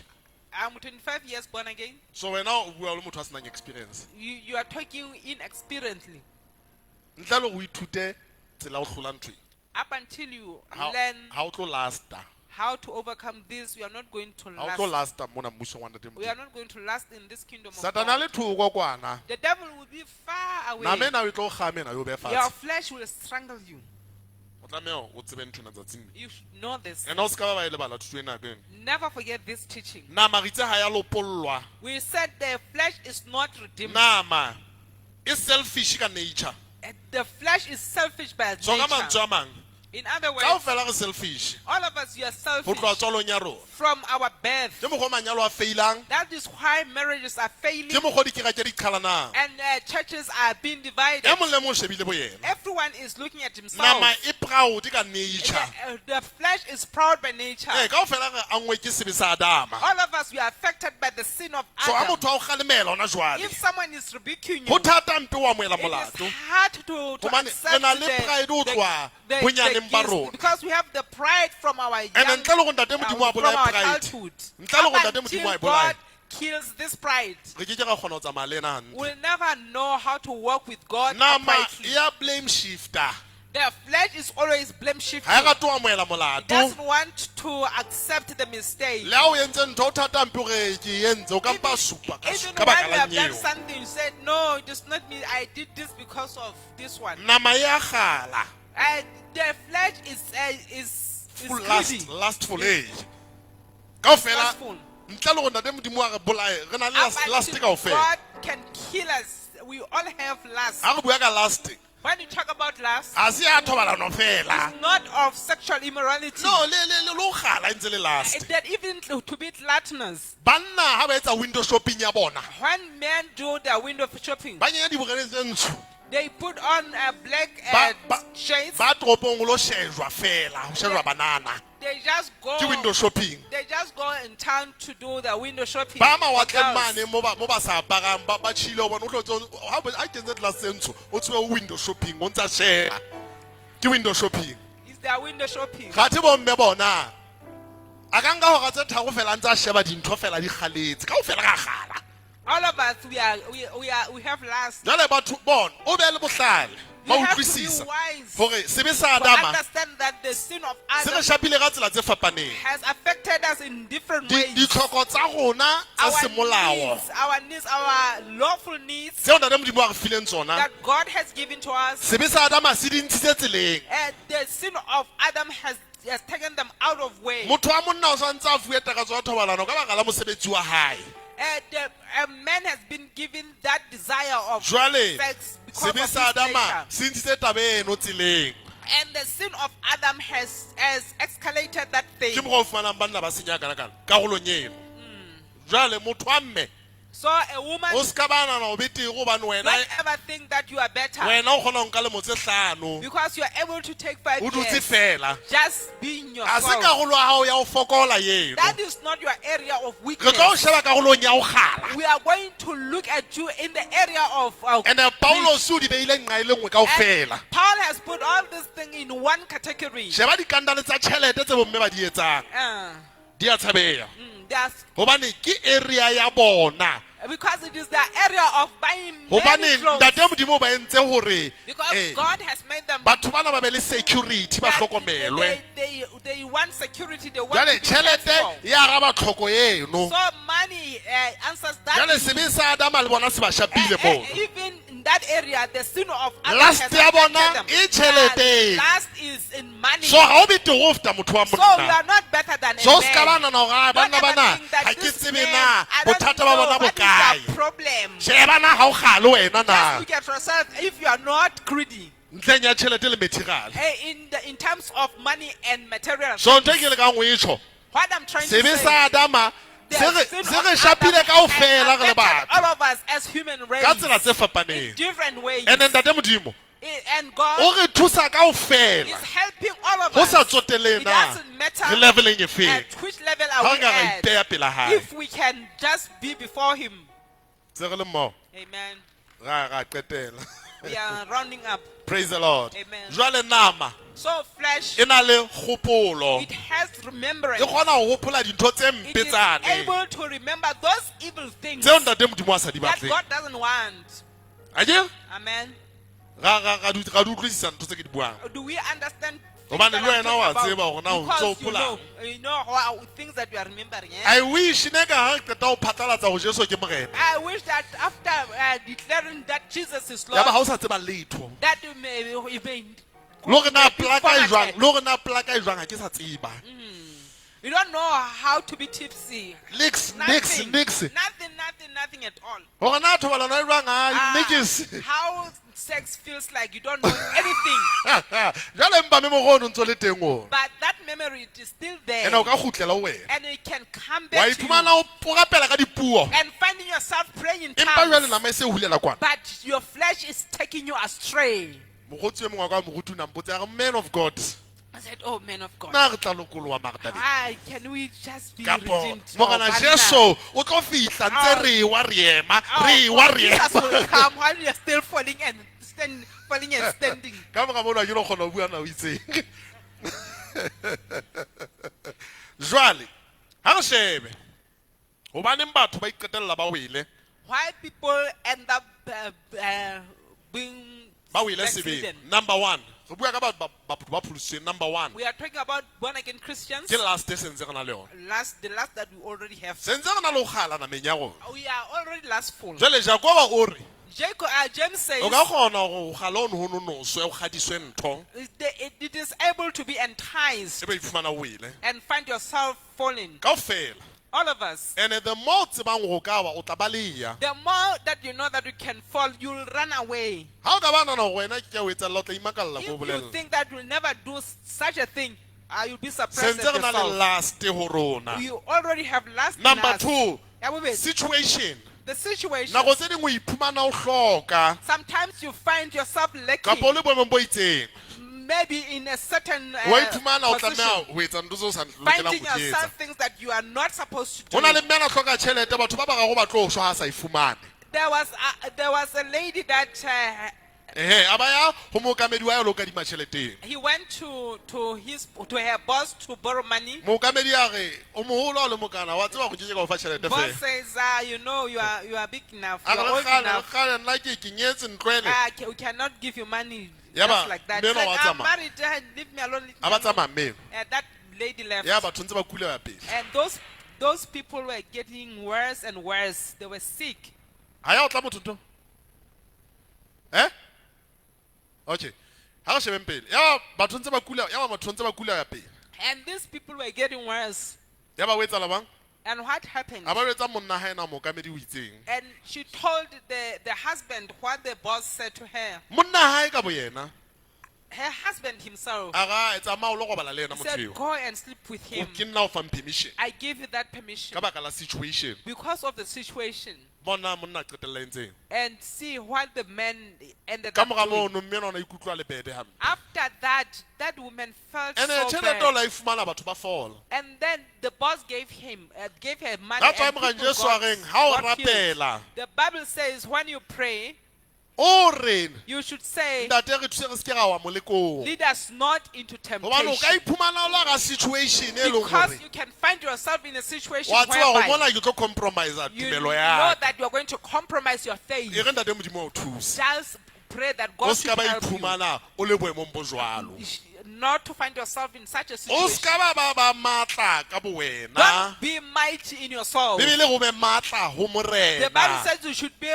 I'm 25 years born again. So wena o bua le motho a senang experience. You are talking inexperiencedly. Ntle le hore o ithute tsela ya ho hlola ntho e. Up until you Ha learn ha o tlo lasta. how to overcome this, you are not going to Ha o tlo last. lasta mona mmusong wa Ntate We are Modimo. not going to last in this kingdom of Satana God. le thoko kwana. The devil will be far away. Nama ena o tlo kgama ena yo beha Your fatshe. flesh will strangle you. O tlameha o tsebe ntho ena tsatsing le. You should know this. Ene o ska ba ba e lebala thuto ena ka ena. Never forget this teaching. Nama re itse ha ya lopollwa. We said the flesh is not redeemed. Nama e selfish ka nature. The flesh is selfish by So ka mantswe nature. a mang, In other words, kaofela re selfish all of us, you are ho selfish tloha tswalong ya rona. from our birth. Ke mokgwa o manyalo a failang, That is why marriages are failing ke mokgwa o dikereke di qhalanang. and churches are being divided. E mong le mong o shebile bo yena. Everyone is looking at himself. Nama e proud ka nature. The flesh is proud by nature. Eh, kaofela re angwe ke sebe sa Adama. All of us, we are affected by the sin of So ha Adam. motho a o kgalemela hona jwale, If someone is rebuking you, ho thata mpe o amohela it molato. is hard to Hobane accept re na le pride ho tloha the bonyaneng ba gifts, rona. because we have the pride from our And young, ntle le hore Ntate Modimo a from bolaye our pride. childhood. Ntle le hore Up Ntate Modimo a e until bolaye. God kills this pride, Re ke ke ra kgona ho tsamaya le ena hantle. we'll never know how to work with God Nama uprightly. ya blame shifter. The flesh is always blame shifting. Ha e rate ho amohela It molato. doesn't want to accept the mistake. Le ha o entse ntho o thata mpe hore ke e entse, o ka mpa supa ka Even ka when baka you la have done nyeo. something, you said, "No, it is not me. I did this because of this one." Nama e a kgala. The flesh is Full greedy. last, lastful age. Kaofela Lustful. ntle le hore Ntate Modimo a re bolaye, re na le Up last, last until kaofela. God can kill us, we all have lust. Ha re bua ka last, When you talk about lust, ha se ya thobalano fela. it's not of sexual immorality. No, le ho kgala e ntse le lust. That even to be gluttonous. Banna ha ba etsa window shopping ya bona, When men do their window shopping, ba kenya dibokaneng tse ntsho. they put on a black shades. Ba toropong ho lo shejwa fela, ho shejwa banana. They just go. Ke window shopping. They just go in town to do their window shopping. Ba For mawatleng girls. mane mo ba sa aparang, ba tjhile ho bona, o tlo ha kentse glass tse ntsho, o tsebe ho window shopping, o ntsa sheba. Ke window shopping. It's their window shopping. Kgathe bomme bona, a ka nka hora tse tharo fela a ntse a sheba dintho fela di kgaletse, kaofela ra kgala. All of us, we are, we, we are, we have lust. Jwale batho bona, o be le bohlale, We ba have to be utlwisisa wise hore sebe sa to Adama understand that the sin of se re Adam shapile ka tsela tse fapaneng. has affected us in different ways. Ditlhoko tsa rona tsa Our semolao needs, our lawful needs tseo Ntate Modimo a re fileng tsona, that God has given to us. sebe sa Adama se di ntshitse tseleng. The sin of Adam has taken them out of way. Motho wa monna o santse a fuwe takatso ya thobalano ka baka la mosebetsi wa hae. A man has been given that desire of Jwale sex because sebe of sa his Adama nature. se ntshitse taba eno tseleng. And the sin of Adam has escalated that thing. Ke mokgwa o fumanang banna ba senya kana-kana karolong eno. Jwale motho wa mme So a woman, o ska ba nahana o betere hobane wena don't ever think that you are better wena o kgona ho nka lemo tse hlano because you are able to take 5 o dutse years. fela. Just being Ha se yourself. karolo ya hao ya ho fokola eno. That is not your area of Re tlo o weakness. sheba karolong ya ho kgala. We are going to look at you in the area of And Paulos o di beile nqa e le nngwe And kaofela. Paul has put all this thing in one category. Sheba dikandale tsa tjhelete tse bomme ba di etsang. Di a tshabeha. Hobane ke area ya bona. Because it is the area of buying many Hobane clothes. ntate Modimo o ba entse hore Because God has made them batho bana ba be le security ba that hlokomelwe. they want security, they want Jwale to be cared tjhelete for. ya araba tlhoko eno. So money answers that. Jwale sebe sa Adama le bona se ba shapile moo. Even in that area, the sin of Adam Last has ya bona affected them. e tjheleteng. Last is in money. So ha o betere ho feta motho wa So you monna. are not better than a So o ska man. ba nahana hore ah, Don't banna ever bana think that ha ke this tsebe man, na I don't bothata ba know bona what is bokae. their problem. Sheba na ha o kgale wena Just na. look at yourself if you are not greedy. Ntlheng ya tjhelete le material. In terms of money and material. So ntho e ke lekang ho e tjho, What I'm trying to sebe say, sa Adama the se re sin se of re shapile Adam kaofela has re le affected batho all of us as human race ka tsela tse in fapaneng. different ways. And ntate Modimo And God o re thusa kaofela is helping all of ho us. sa tsotelehe It na doesn't matter re leveleng e feng. at which level Ha are re we ka ra at. ipeya pela hae. If we can just be before Him. Se re le mmoho Amen. ra qetela. We are rounding up. Praise the Lord. Amen. Jwale nama So flesh, e na le kgopolo. it has remembrance. E kgona ho hopola dintho tse It mpe is tsane able to remember those evil things tseo ntate Modimo a sa di that batleng. God doesn't want. Akere? Amen. Ra di ra di utlwisisa ntho tse ke di buang. Do we understand? things Hobane that le I'm wena talking wa about? tseba hore na o ntso Because you hopolang. know, you know how, things that you are remembering. Eh? I wish ne ka ha re qeta ho phatlalatsa ho Jesu ke morena. I wish that after declaring that Jesus is Ya ba Lord, ha o sa tseba letho. that you may Le hore na be plaka e jwang, formatted. le hore na plaka e jwang ha ke sa tseba. You don't know how to be tipsy. Nix, nix, Nothing, nix. nothing, nothing, nothing at all. Hore na thobalano e jwang ha nix. How sex feels like, you don't know anything. Jwale empa memory ono ntso le teng ona. But that memory it is still there. Ene o ka kgutlela ho wena. And it can come Wa back to you. iphumana o rapela ka dipuo. And finding yourself praying in Empa jwale tongues. nama e se hulela kwana. But your flesh is taking you astray. Mokgotsi e mongwe wa ka wa moruti o na mpotsa a re, man of God, I said, oh, man of God. na re tla lokoloha mara tabeng? Can we just be Kapo redeemed? morena Oh, Jesu o tlo fihla ntse re wa re ema, Oh, re wa re Jesus will ema. come while you are still falling and stand, falling and standing. Ka mora mono ha ke no kgona ho bua na o itseng. Jwale ha re shebe hobaneng batho ba iqetella ba wele, Why people end up being ba wele sebeng. backslidden? Number 1, re bua ka batho ba ba pholositsweng. Number 1 We are talking about born again Christians. ke last e sentse re na le yona. The last that we already have. Sentse re na le ho kgala nameng ya rona. We are already last full. Jwale Jakoba o re James says o ka kgona hore o kgale ono ho nonoswe, o kgadiswe ntho it is able to be enticed ebe iphumana o wele and find yourself falling. kaofela. All of us. And the more o tsebang hore o ka wa, o tla baleha. The more that you know that you can fall, you'll run away. Ha o ka ba nahana hore wena ke a o etsalla, o tla imakalla If ko you bolella. think that you'll never do such a thing, you'll be surprised Sentse at re na le yourself. last ho rona. You already have last in Number us. 2, Ya bobedi, situation. The situation. Nako tse ding o iphumana o hloka Sometimes you find yourself lacking. kapa o le boemong bo itseng. Maybe in a certain Wa iphumana o position. tlameha ho etsa ntho tseo o sa lokelang Finding ho di etsa. yourself things that you are not supposed to do. Ho na le mme a na hloka tjhelete, batho ba bararo ba tlo shwa ha a sa e fumane. There was a lady that Ehe, a ba ya ho mookamedi wa hae a lo kadima tjheleteng. he went to her boss to borrow money. Mookamedi a re, o moholo ha o le mokana, wa tseba hore ke ke ka o fa tjhelete Boss feela. says, you know, you are big enough, A you re, are old lekgale, enough. lekgale, nna ke nyetse ntlo ene. We cannot give you money Ya just ba, like that. mme She's enwa like, wa I'm tsamaya. married, leave me alone. Leave me A ba alone. tsamaya mme enwa. That lady left. Ya batho ntse ba kula ya pele. And those people were getting worse and worse. They were sick. Ha ya o tla motho ntho? Eh? Okay. Ha re shebeng pele. Ya ba batho ntse ba kula, ya ba batho ntse ba kula ya pele. And these people were getting worse. Ya ba o etsahala bang? And what happened? A ba jwetsa monna hae na mookamedi o itseng. And she told the husband what the boss said to her. Monna hae ka boyena Her husband himself a ga tsamaya o lo robala le yena motho said, eo. Go and sleep with O him. ke nna o fang permission I give you that permission ka baka la situation. because of the situation. Bona monna a qetella entseng. And see what the man ended Ka up mora doing. mono mme ena o na ikutlwa le bede hampe. After that, that woman felt Ene so tjhelete o bad. la e fumana batho ba fola. And then the boss gave her money. That's why And Morena people Jesu a reng, ha o got healed. rapela. The Bible says when you pray, O reng you should say, ntate re thuse re se ke ra wa molekong. lead us not into Hobane o ka temptation. iphumana o le hara situation e leng Because hore you can find yourself in a situation wa tseba hore whereby mona ke tlo compromise you tumelo know ya ka. that you are going to compromise your faith. E re ntate Modimo a o thuse. Just pray that O God se should ka ba help you. iphumana o le boemong bo jwalo. Not to find yourself in such a O situation. se ka ba matla ka bowena. Don't be mighty in yourself. Bibele go be matla ho The Bible Morena. says you should be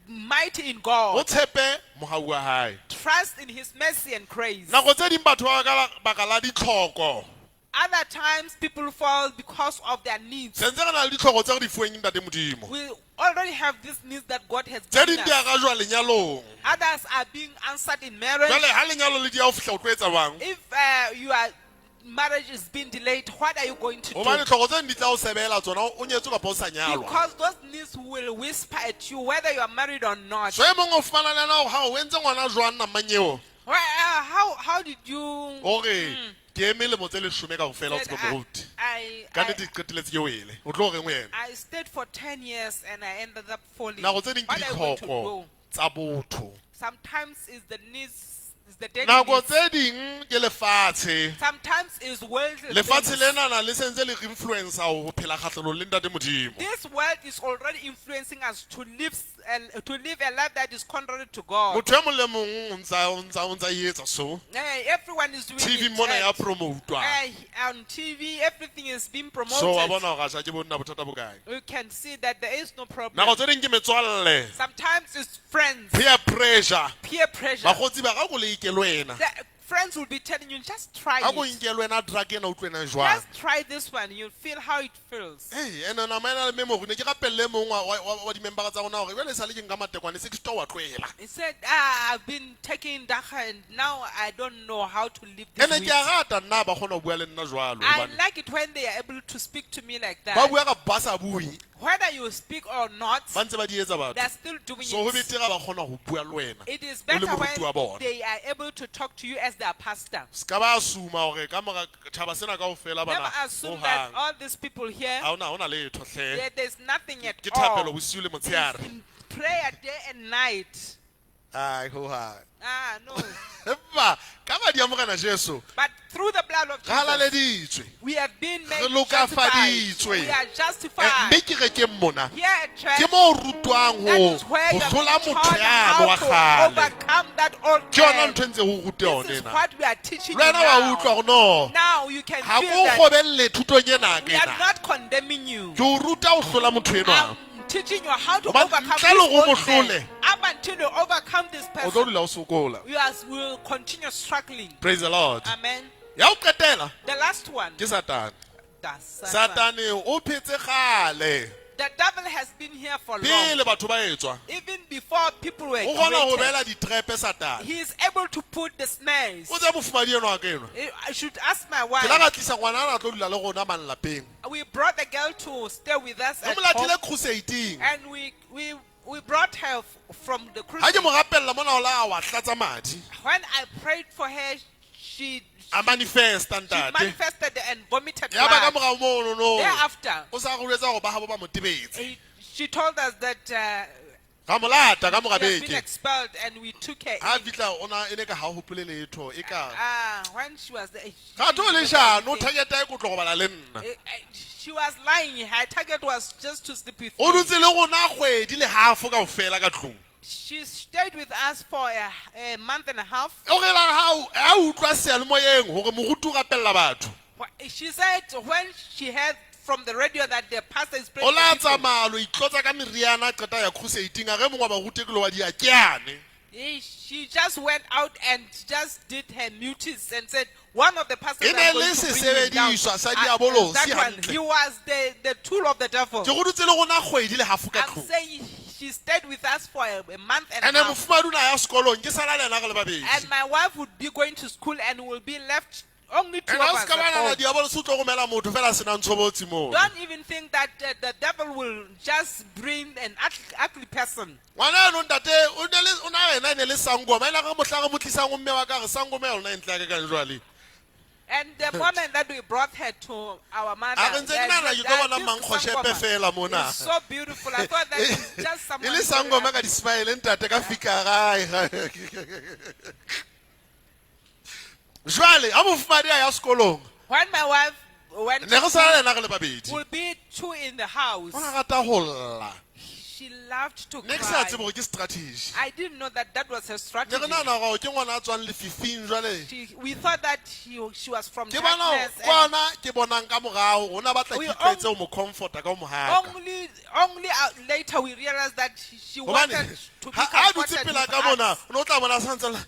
mighty in O God. tshepe mohau wa hae. Trust in His mercy and grace. Nako tse ding batho ba ka baka la ditlhoko. Other times people fall because of their needs. Sentse re na le ditlhoko tse re di fuweng ke ntate Modimo. We already have these needs that God has Tse given ding di us. arajwa lenyalong. Others are being answered in marriage. Jwale ha lenyalo le di ya ho fihla o tlo etsa jwang? If your marriage is being delayed, what are you going to Hobane do? tlhoko tse ding di tla o sebela tsona o nyetswe kapa o sa nyalwa. Because those needs will whisper at you whether you are married or not. So e mong o fumana le yena hore ha o entse ngwana jwang namang eo? Well, how did you? Hore ke eme lemo tse leshome kaofela o Said, tsebe moruti. I, Ka I, nnete ke qetelletse ke wele. O tlo reng ho yena? I stayed for 10 years and I ended up falling. Nako tse ding ke What are you going to ditlhoko do? tsa botho. Sometimes it's the needs, it's the daily Nako needs. tse ding ke lefatshe. Sometimes it's worldly Lefatshe things. lenana le sentse le re influencer ho phela kgahlanong le ntate Modimo. This world is already influencing us to live a life that is contrary to God. Motho e mong le mong o ntsa e etsa so. Everyone is doing TV it. mona ya And, promote-wa. on TV, everything is being promoted. So wa bona hore atjha ke bonna bothata bo kae. You can see that there is no problem. Nako tse ding ke metswalle. Sometimes it's friends, Peer pressure. peer pressure. Bakgotsi ba ka ko le ikele wena. The friends will be telling you, just try Ha ko it. nkele wena drug ena o utlwe ena jwang. Just try this one. You'll feel how it feels. Hey, ene nama ena le memory ne ke rapelle e mong wa di-membera tsa rona hore jwale e sale ke nka matekwane se ke sitwa wa tlohela. He said, I've been taking Dacha and now I don't know how to live this Ene weed. ke a rata nna ba kgona ho bua le nna jwalo I hobane like it when they are able to speak to me like ba that. bua kapa ba sa bue Whether you speak or not, ba ntse ba di etsa batho. they're still doing So ho it. betere ba kgona ho bua le wena. It is O le better moruti wa when bona. they are able to talk to you as their pastor. Se ka ba assume hore ka mora tjhaba sena kaofela bana Never assume that hohang. all these people here, Ha hona letho hle. there's nothing at Ke thapelo all. bosiu le It's motshehare. in prayer day and night. Ai hohang. Ah, no. Empa ka madi a Morena Jesu But through the blood of re Jesus, halaleditswe. we have been made Re justified. lokafaditswe. We are Eh, justified. Mme kerekeng mona Here at church, ke mo o rutwang that ho is where ho you hlola are being motho taught yane wa how to kgale. overcome that old Ke yona man. ntho e ntse ho rute yona This is ena. what we are teaching Le you wena wa now. utlwa hore no. Now you can Ha feel ko that kgobelle thutong ena we ke are ena. not condemning you. Ke o ruta ho hlola motho enwa. I'm teaching you how to Hobane overcome ntle this le hore o old mo hlole, man. Up until you overcome this O tlo person, dula o sokola. you will continue struggling. Praise the Lord. Amen. Ya ho qetela The last one. ke Satane. The Satan. Satane o phetse kgale The devil has been here for long. pele batho ba etswa. Even before people were O kgona ho created, beela ditrepe Satane. he is able to put the snares. O tseba mofumadi enwa wa ka enwa. I should ask my Ke la wife. ka tlisa ngwana ana a tlo dula le rona mane lapeng. We brought the girl to stay with us Re at mo latile home, crusading. and we brought her from the Ha crusade. ke mo rapella mona o la wa tlatsa madi. When I prayed for her, she A manifesta she ntate. manifested and vomited Ya ba ka blood. morao mono no. Thereafter, O sa re jwetsa hore ba habo ba mo tebetse. she told us that Ra mo lata ka mora she has been beke. expelled, and we took her Ha in. fihla o na e ne ka ha o hopole letho e ka. When she was there, she Ga tho didn't le remember shano anything. target ya e ko tlo robala le nna. She was lying. Her target was just to sleep with O me. dutse le rona kgwedi le half kaofela ka tlung. She stayed with us for a month and a half. O re la ha o utlwa seyalemoyeng hore moruti o rapella batho. She said when she heard from the radio that the pastor is praying O la for people, tsamaya lo itlotsa ka meriana a qeta ya crusading a re mongwe wa baruti ke lo wa diakeane. She just went out and just did her mutis and said, one of the pastors E ne I'm le going to bring him down. sesebediswa sa diabolosi That one, hantle. he was the tool of the devil. Ke go dutse le gona kgwedi le half ka I'm tlong. saying she stayed with us for a month and And a half. mofumadi o ne a ya sekolong ke sala le ena re le babedi. And my wife would be going to school and will be left only two And of ha o us se ka at ba nahana home. diabolosi o tlo romela motho fela a senang tshobotsi mono. Don't even think that the devil will just bring an ugly person. Ngwana eno ntate o ne le o na yena e ne le sangoma e la re mohlang re mo tlisang ho mme wa ka re sangoma ya lona e ntle ya ka kang jwale. And the moment that we brought her to our mother, A re ntse ke nahana ke tlo that bona this mankgoshepe sangoma fela mona. is so beautiful. I thought that it's just E someone le very sangoma ka ugly. di-smile ntate ka fika gae. Jwale ha mofumadi a ya sekolong When my wife went ne to re sala le ena re le babedi. will be two in the house. O na rata ho lla. She loved to Ne ke sa cry. tsebe hore ke strategy. I didn't know that that was her Ne strategy. re nahana hore ke ngwana a tswang lefifing jwale. We thought that she was from Ke bona darkness. And kwana ke bonang ka morao hore o na batla We ke itlwaetse ho mo comforta ka ho mo haka. only later we realized that she Hobane wanted to be ha a dutse comforted pela with ka mona us. o no tla bona santse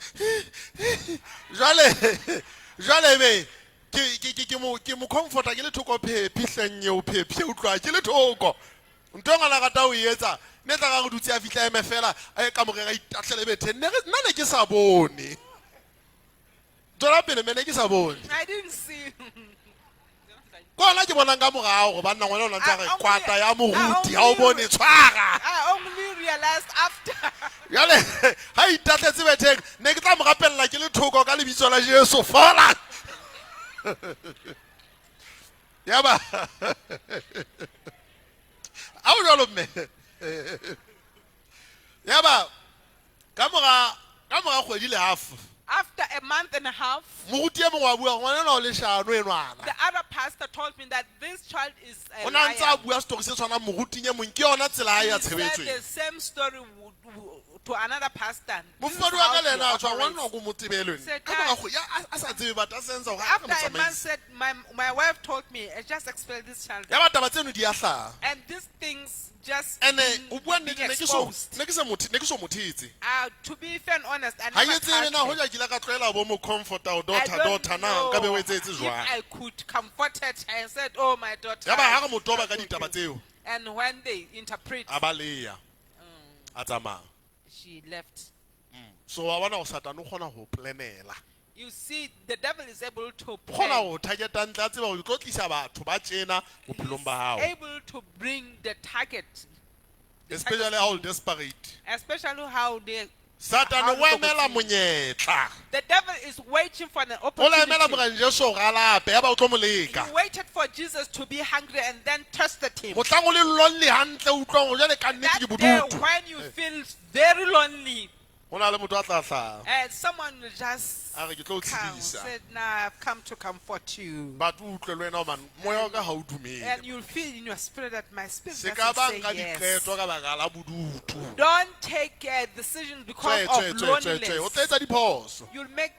jwale jwale be ke mo comforta ke le thoko phephi hleng eo phephi e utlwa ke le thoko ntho e ngwana a rata ho e etsa ne tla ka re dutse a fihla eme fela a ye kamoreng a itahlele betheng nna ne ke sa bone tswela pele mme ne ke sa bone I didn't see. Ke hona ke bonang ka morao gore banna ngwana o na ntse a re kwata ya moruti I ha o bone tshwara I only realized after. jale ha itahletse betheng ne ke tla mo rapella ke le thoko ka lebitso la Jesu fola yaba a o jwalo mme yaba ka mora kgwedi le half After a month and a half, moruti e mongwe wa bua ngwana enwa o leshano enwana the other pastor told me that this child is a o na ntse a liar. bua setori se tshwanang moruting e mong ke yona tsela ya ya He said tshebetso the same story to another pastor. This is mofumadi wa how ka le she ena a tshwa ngwana operates. ko mo tsebeleng Said, ka mora kgwedi a sa tsebe batho a sensa hore a ka mo After a month tsamaisa said, my wife told me, I just expelled this child. ya ba taba tseno di a hlaha And these things just ene being, o bua being nnete ne exposed. ke so mo thetse To be fair and honest, I ha never ke tsebe touched na her. hoja ke ile ka tlwaela bo mo comforta o I daughter don't daughter na know nka be o etsetse if jwang I could comfort her. I said, oh, my daughter. ya ba ha re mo toba ka ditaba tseo And when they interpret, a baleya a tsamaya she left. So wa bona gore satane o kgona ho planela You see, the devil is able to o kgona plan. ho targeta ntle a tseba hore ke tlo tlisa batho ba tjena bophelong ba hao Able to bring the target. The especially target ha o le desperate especially how they. satane how o emela the monyetla The devil is waiting for an o la emela opportunity. morena Jesu hore a lape ya ba o tlo mo leka He waited for Jesus to be hungry and then tested him. mohlang o le lonely hantle o utlwang hore jwale ka nnete That ke day bodutu when you feel very lonely, ho na le motho a tla hlaha and someone will just a re ke tlo o come tshedisa said, "Nah, I've come to comfort you." but o utlwe le wena hobane moya wa ka ha o dumele And you'll feel in your spirit that my spirit se ka doesn't ba say nka yes. diqeto ka baka la bodutu Don't take a decision because tswe tswe of tswe tswe tswe o loneliness. tla etsa diphoso You'll make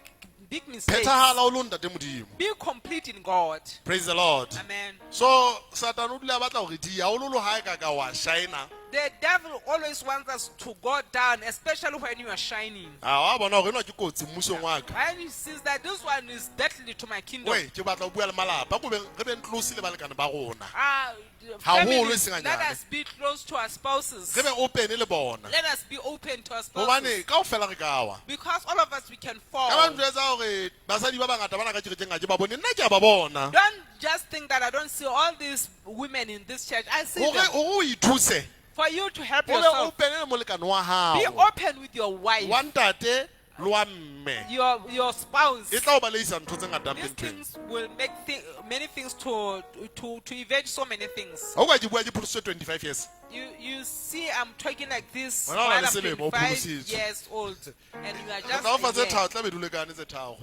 big mistakes. phethahala o lo ntate modimo Be complete in God. Praise the Lord. Amen. So satane o dula a batla hore di hahololo ha e ka ka wa shina The devil always wants us to go down, especially when you are shining. a wa bona hore enwa ke kotsi mmusong wa ka When he sees that this one is deadly to my kingdom. Wei, ke batla ho bua le malapa ko beng re beng close le balekane ba rona The Haholo families, e seng let hanyane. us be close to our spouses. Re be open le bona Let us be open to our hobane spouses. kaofela re ka wa Because all of us, we can ka ba fall. ntjwetsa hore basadi ba bangata bana ka kerekeng ha ke ba bone nna ke a ba bona Don't just think that I don't see all these women in this church. I see hore them. hore o ithuse For you to help o be yourself, open le molekane wa be hao open with your wife, wa ntate le wa mme your spouse. e tla o baleisa ntho tse ngata These mpeng things will make many things to evade so many things. ha o ka ke bua ke pholositswe 25 years You see, I'm talking like this Wena o na while le I'm selemo, o 25 pholositswe. years old, and you are Re just tla o fa a tse year. tharo tla be di lekane tse tharo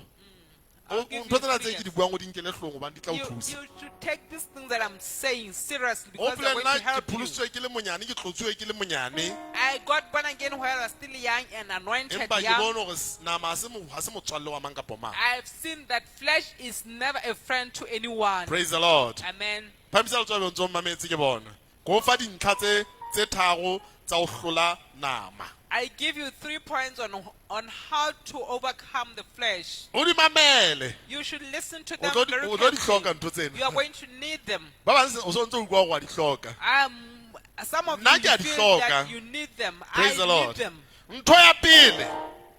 I'll give ntho you tsena three tse ke di years. buang o di nkele hlong hobane di tla o You, thusa you should take these things that I'm saying seriously because hopole they're going nna to ke help you. pholositswe ke le monyane ke tlotsuwe ke le monyane I got born again while I was still young and anointed empa ke young. bone hore nama ha se motswalle wa mang kapa mang I've seen that flesh is never a friend to anyone. Praise the Lord. Amen. Phamisa letsoho be o ntso mmametse ke bona ke o fa dintlha tse tharo tsa ho hlola nama. I give you 3 points on how to overcome the flesh. O di mamele. You should listen to O them tlo di very o tlo di carefully. hloka ntho tsena. You are going to need them. Ba bang o so ntso utlwa hore wa di hloka. Some of Nna you ke a di feel hloka. that you need them. Praise I the need Lord. them. Ntho ya pele,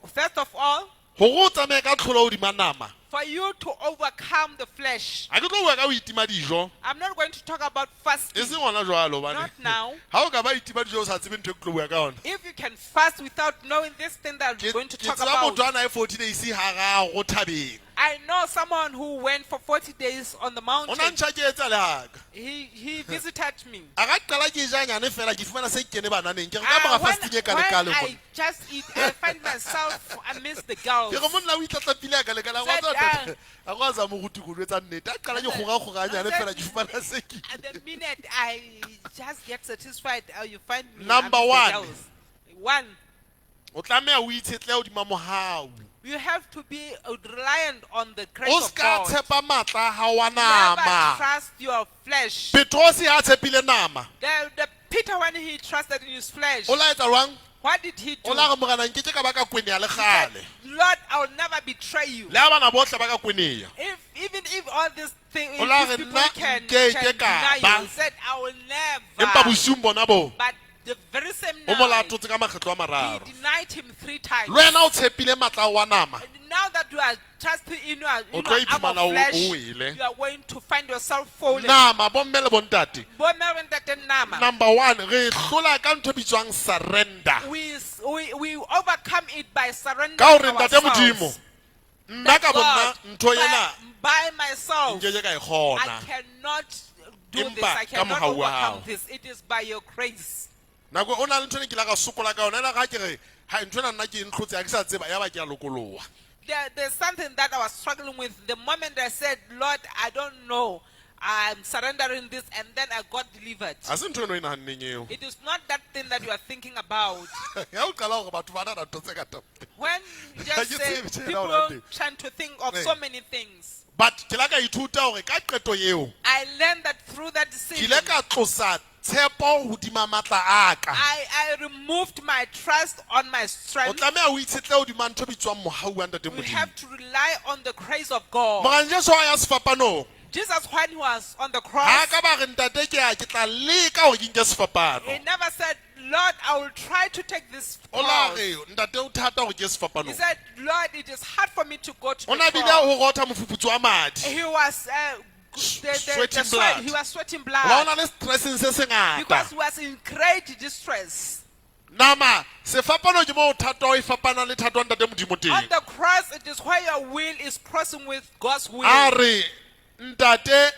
First of all, hore o tsamaye ka tlholo hodima nama. for you to overcome the flesh, Ha ke tlo bua ka ho itima dijo. I'm not going to talk about E fasting. seng hona jwalo hobane. Not now. Ha o ka ba itima dijo o sa tsebe ntho e ke tlo bua ka yona. If you can fast without knowing this thing that I'm Ke going to ke talk tseba motho about. a na e 40 days hararo thabeng. I know someone who went for 40 days on the O na mountain. ntjha ke etsa le haka. He visited me. A ka qala ke ja nyane fela ke fumana se ke kene bananeng. Ke re ka mora When, fasting e when kalekale I monna. just eat, I find myself amidst the girls. Ke re monna o itlatlapile a kalekale. A Said, kwa a kwa za moruti go jwetsa nnete. A qala ke kgora-kgora nyane fela ke fumana se ke. At the minute I just get satisfied, you find me Number amidst the one. girls. One, O tlameha o itshetlehe hodima mohau. you have to be reliant on the grace O of ska God. tshepa matla a hao wa Never nama. trust your flesh. Petrose ha tshepile nama. The Peter, when he trusted in his flesh, O la etsa jwang? what did he do? O la re morena nkeke ka ba ka kweneya le He said, kgale. Lord, I will never betray you. Le ha bana bohle ba ka kweneya. If even if all these things, O la if re these people nna can nkeke ka deny you, ba. he said, I will Empa never. bosiung bona bo But the very same o mo night, latotse ka makgetlo a he mararo. denied him three times. Le wena o tshepile matla ao wa nama. Now that you are trusting in your, O in tlo your arm iphumana of o- flesh, o wele. you are going to find yourself falling. Nama bomme le bontate. Bomme le ntate nama. Number one, re hlola ka ntho e bitswang surrender. We overcome it by surrendering Ka hore ntate ourselves. Modimo, nna ka bonna God, ntho ena by myself, nkeke ka e I kgona. cannot do this. Empa I ka cannot mohau wa overcome hao. this. It is by your grace. Nako o na le ntho e ne ke la ka sokola ka yona ena ga ke re ha ntho ena nna ke e ntlhotse ha ke sa tseba ya ba ke a lokoloha. There's something that I was struggling with. The moment I said, Lord, I don't know, I'm surrendering this, and then I got delivered. Ha se ntho eno e nahanneng eo. It is not that thing that you are thinking about. Ya o qala hore batho ba nahana ntho tse ngata. When you just Ha ke say tsebe tjhe, people na hona teng. trying to think of Eh. so many things. But ke la ka ithuta hore ka qeto eo I learned that through that ke decision, ile ka tlosa tshepo hodima matla a ka. I removed my trust on my O strength. tlameha o itshetlehe hodima ntho e bitswang mohau wa ntate We Modimo. have to rely on the grace of God. Morena Jesu ha ya sefapanong. Jesus, when he was on the Ha cross, ka ba re ntate ke a ke tla leka hore ke nke sefapano. he never said, Lord, I will try to take this O la cross. re ntate o thata hore ke ye He sefapanong. said, Lord, it is hard for me to go to O the na bile cross. ho rotha mofufutso wa madi. He was Sweating the sweat, blood. he was sweating Hoba o blood na le stresseng se se ngata. because he was in great distress. Nama sefapano ke moo thato ya hao e fapanang le thato ya ntate Modimo On teng. the cross, it is where your will is crossing with God's will. A re ntate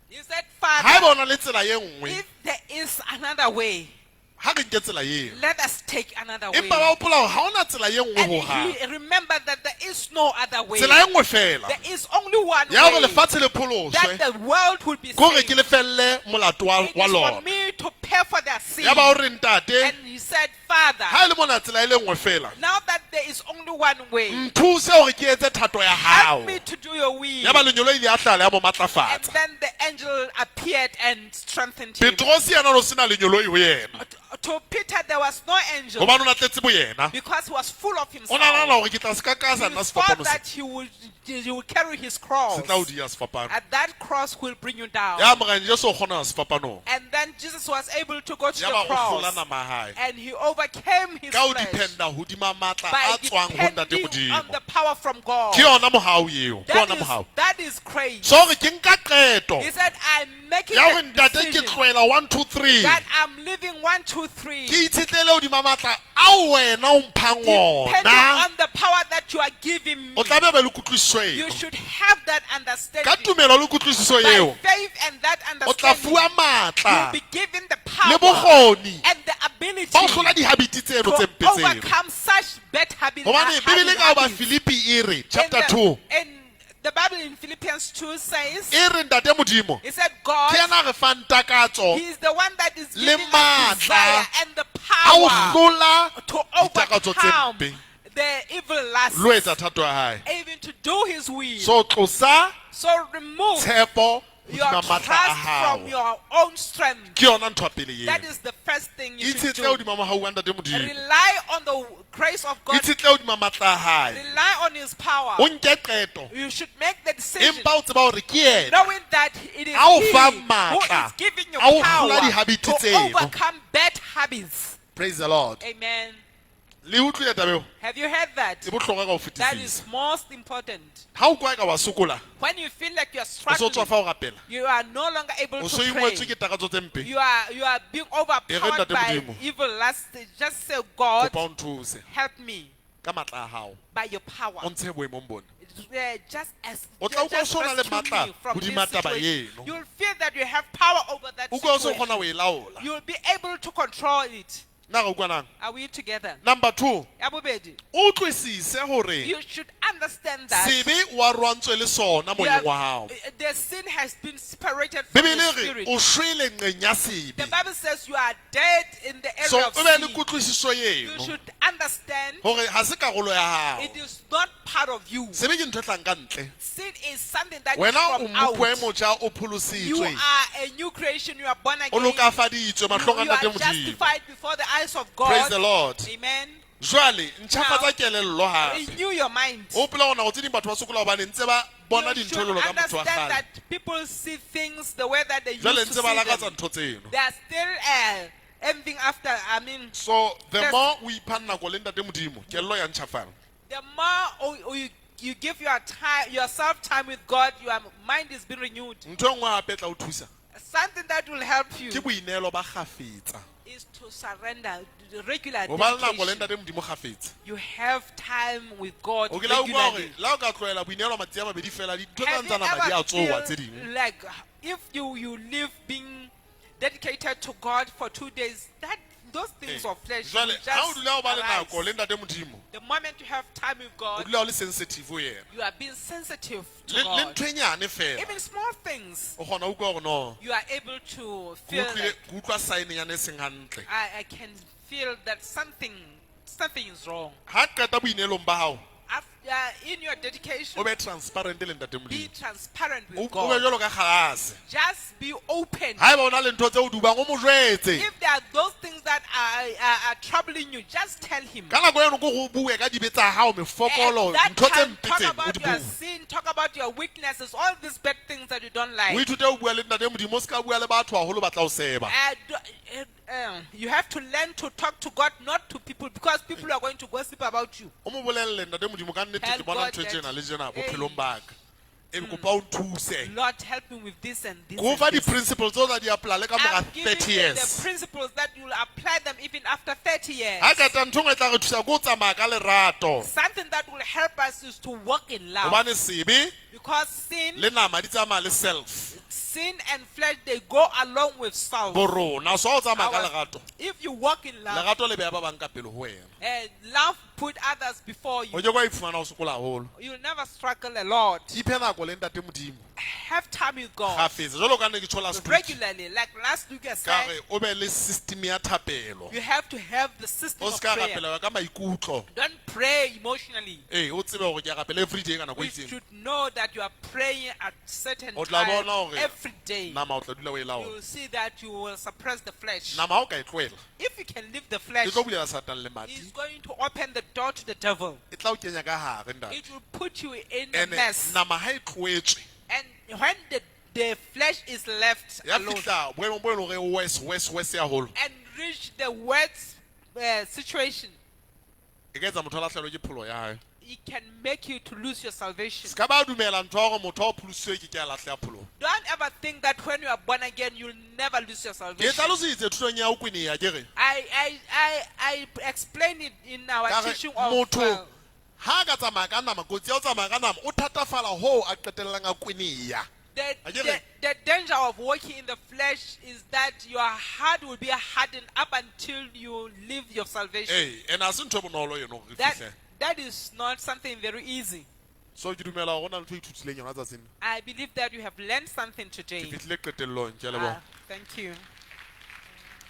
He said, ha Father, eba o na le tsela ye nngwe if there is another way, ha re nke tsela eo. let us take another way. Empa ba hopola hore ha hona tsela ye nngwe And hohang. he remembered that there is no other way. Tsela e nngwe fela There is only one ya hore way lefatshe le pholoswe that the world will be ke hore saved. ke lefelle molato wa It wa is for lona. me to pay for their sin. Ya ba o re ntate And he said, Father, ha e le mona tsela e le nngwe fela now that there is only one way, nthuse hore ke etse thato ya hao. help me to do your will. Ya ba lenyolo ile ya hlala ya mo And matlafatsa. then the angel appeared and strengthened him. Petrose yena o sena lenyoloi ho yena To Peter, there was no angel hobane o na tletse boyena. because he was full of O himself. na nahana hore ke tla se kakasa He nna thought sefapano se. that he would carry his cross. Se tla o diya sefapano. And that cross will bring you down. Ya Morena Jesu o kgona ho sefapanong. And then Jesus was able to go to Ya the ba o hlola cross. nama ya hae. And he overcame his Ka ho flesh dependa hodima matla by a tswang ho ntate depending on Modimo. the power from God. Ke yona mohau eo. Ke That yona is, mohau. that is crazy. So hore ke nka qeto He said, I'm making ya hore a ntate ke decision tlohela 1 2 3. that I'm leaving 1, 2, 3. Ke itshetlele hodima matla ao wena o mphang Depending ona. on the power that you are giving me. O tlameha be le kutlwisiso You eo. should have that understanding. Ka tumelo le kutlwisiso By eo faith and that o tla understanding, fuwa matla you'll be given the le power bokgoni and the ability ba ho hlola dihabiti tseno to tse mpe tseno. overcome such bad habits. Hobane Bibele ka hoba Filipi e re chapter 2 In the Bible in Philippians 2 says, e re ntate Modimo he said, ke God, yena a re fang takatso He is the one that is le giving us matla desire and the a ho power hlola to ditakatso tse overcome mpe the evil lusts, le ho etsa thato ya hae. even to do His will. So tlosa So remove tshepo Your hodima matla a trust hao. from your own strength. Ke yona ntho ya pele That eo. is the first thing you should Itshetlehe do. hodima mohau wa ntate Modimo. Rely on the grace of God. Itshetlehe hodima matla a hae. Rely on His power. O nke qeto. You should make the decision Empa o tseba hore ke yena knowing that it is A o He fa who matla, is giving you a o hlola power di-habit to tseno. overcome bad habits. Praise the Lord. Amen. Le utlwile taba eo? Have you heard that? E bohlokwa ka ho That fetisisa. is most important. Ha o kwa eka wa sokola, When you feel like you are o so tswa struggling, fa o rapela. you are no longer able O to so pray. ingwetswe ke takatso tse mpe. You are being E re overpowered Ntate by Modimo. evil lust. Just say, God, Kopa o nthuse help me ka matla a hao. by your power. O ntshe boemong bona. Just as O tla utlwa o just so na le rescue matla me from this hodima taba situation. eno. You'll feel that you have power over that Utlwa o so situation. kgona ho e laola. You'll be able to control it. Na re utlwanang? Are we together? Number 2, Ya bobedi, o utlwisise hore you should understand that sebe wa rwantswe le sona you moyeng have- wa hao. the sin has been separated from Bibele the e re spirit. o shwele nqeng ya sebe. The Bible says you are dead in the area So of o be le sin. kutlwisiso You eno should understand hore ha se karolo ya hao. it is not part of you. Sebe ke ntho e tlang ka ntle. Sin is something that is Wena o from out. mmupo e motjha o You pholositswe. are a new creation. You are born O again. lokafaditswe mahlong a You are Ntate Modimo. justified before the eyes of God. Praise the Lord. Amen. Jwale ntjhafatsa kelello hape. Renew your mind. O hopola hore nako tse ding batho ba sokola hobane ntse ba bona You dintho should jwalo ka motho wa understand kgale. that people see things the way that they used Jwale to ntse see ba lakatsa them. ntho tseno. They are still envying after. I mean, So the Yes. more o ipha nako le Ntate Modimo, kelello ya ntjhafala. the more you give your time, yourself time with God, your mind is being renewed. Ntho e nngwe hape e tla o thusa Something that will help you ke boineelo ba kgafetsa. is to surrender the regular O ba le nako le dedication. Ntate Modimo kgafetsa. You have time with God O ke la utlwa hore regularly. le ha o ka tlohela boineelo matsatsi a mabedi fela, dintho tsa Have you ntsa nama di a ever tsoha tse feel ding. like if you live being dedicated to God for 2 days, that those things of flesh will Jwale just ha o dula o ba le nako arise. le Ntate Modimo, The moment you have time with o God, dula o le sensitive ho yena. you are being sensitive to Le le God. ntho e nyane fela, Even small things, o kgona ho utlwa hore no, you are able to ke feel utlwile like ke utlwa sign nyane e seng hantle. I can feel that something is wrong. Ha qeta boineelong ba hao, After, in your dedication, o be transparent le Ntate be Modimo. transparent O with o be God. jwalo ka kgalase. Just be open. Haeba o na le ntho tse o dubang, o mo jwetse. If there are those things that are troubling you, just tell him. Ka nako eno ke go bue ka dibe tsa hao, mefokolo, At that ntho tse time, mpe talk tseno o about di your bue. sin, talk about your weaknesses, all these bad things that you don't O like. ithute ho bua le Ntate Modimo, o ska bua le batho haholo ba tla o seba. You have to learn to talk to God, not to people, because people are going to gossip about you. O mo bolelle, Ntate Modimo, ka nnete Tell ke bona God ntho e that, tjena le tjena hey. bophelong ba ka. Ebe kopa o nthuse. Lord, help me with this and this. Ke o and fa this. di-principles tseo tla di apply le ka mora I'm giving 30 you the years. principles that you'll apply them even after 30 years. Ha qeta ntho e nngwe e tla re thusa ke ho tsamaya ka lerato. Something that will help us is to walk in love. Hobane sebe Because sin, le nama di tsamaya le self. sin and flesh, they go along with self. Borona, so ha o tsamaya ka Our- lerato, If you walk in love, lerato le beha ba bang ka pele ho wena. love put others before O you. ke ke wa iphumana o sokola haholo. You'll never struggle a lot. Iphe nako le Ntate Modimo. Have time with God Kgafetsa jwalo ka ne ke tjho last week. regularly. Like last week I Ka said, re o be le system ya thapelo. you have to have the system O of ska prayer. rapela ka maikutlo. Don't pray emotionally. Ee, o tsebe hore ke a rapela everyday ka nako e We itseng. should know that you are praying at certain O tla time bona hore every day. nama o tla dula o e You laola. will see that you will suppress the flesh. Nama ha o ka e tlohela, If you can leave the e flesh, tlo bulela Satan lemati. it's going to open the door to the devil. E tla o kenya ka hare ntate. It will put you in a Ene mess. nama ha e tlohetswe, And when the flesh is left ya alone fihla boemong bo e leng hore e worse, worse, worse haholo. and reach the worst situation, E ka etsa motho a lahlehelwe ke pholo ya hae. it can make you to lose your salvation. Se ka ba dumela ntho ya hore motho ha o pholositswe ke ke a lahleha pholong. Don't ever think that when you are born again, you'll never lose your Ke salvation. hlalositse thutong ya ho kweneha ke re, I explained it in our ka re teaching of motho ha a ka tsamaya ka nama, kotsi ya ho tsamaya ka nama, o thatafala hoo a qetellang a kweneha. I get it. the danger of walking in the flesh is that your heart will be hardened up until you leave your salvation. Ee, ene ha se ntho e bonolo eno hore re That, fihle. that is not something very easy. So ke dumela hore ho na le ntho e ithutileng yona tsatsing lena. I believe that you have learned something today. Ke fihlile qetellong, ke a leboha. Thank you.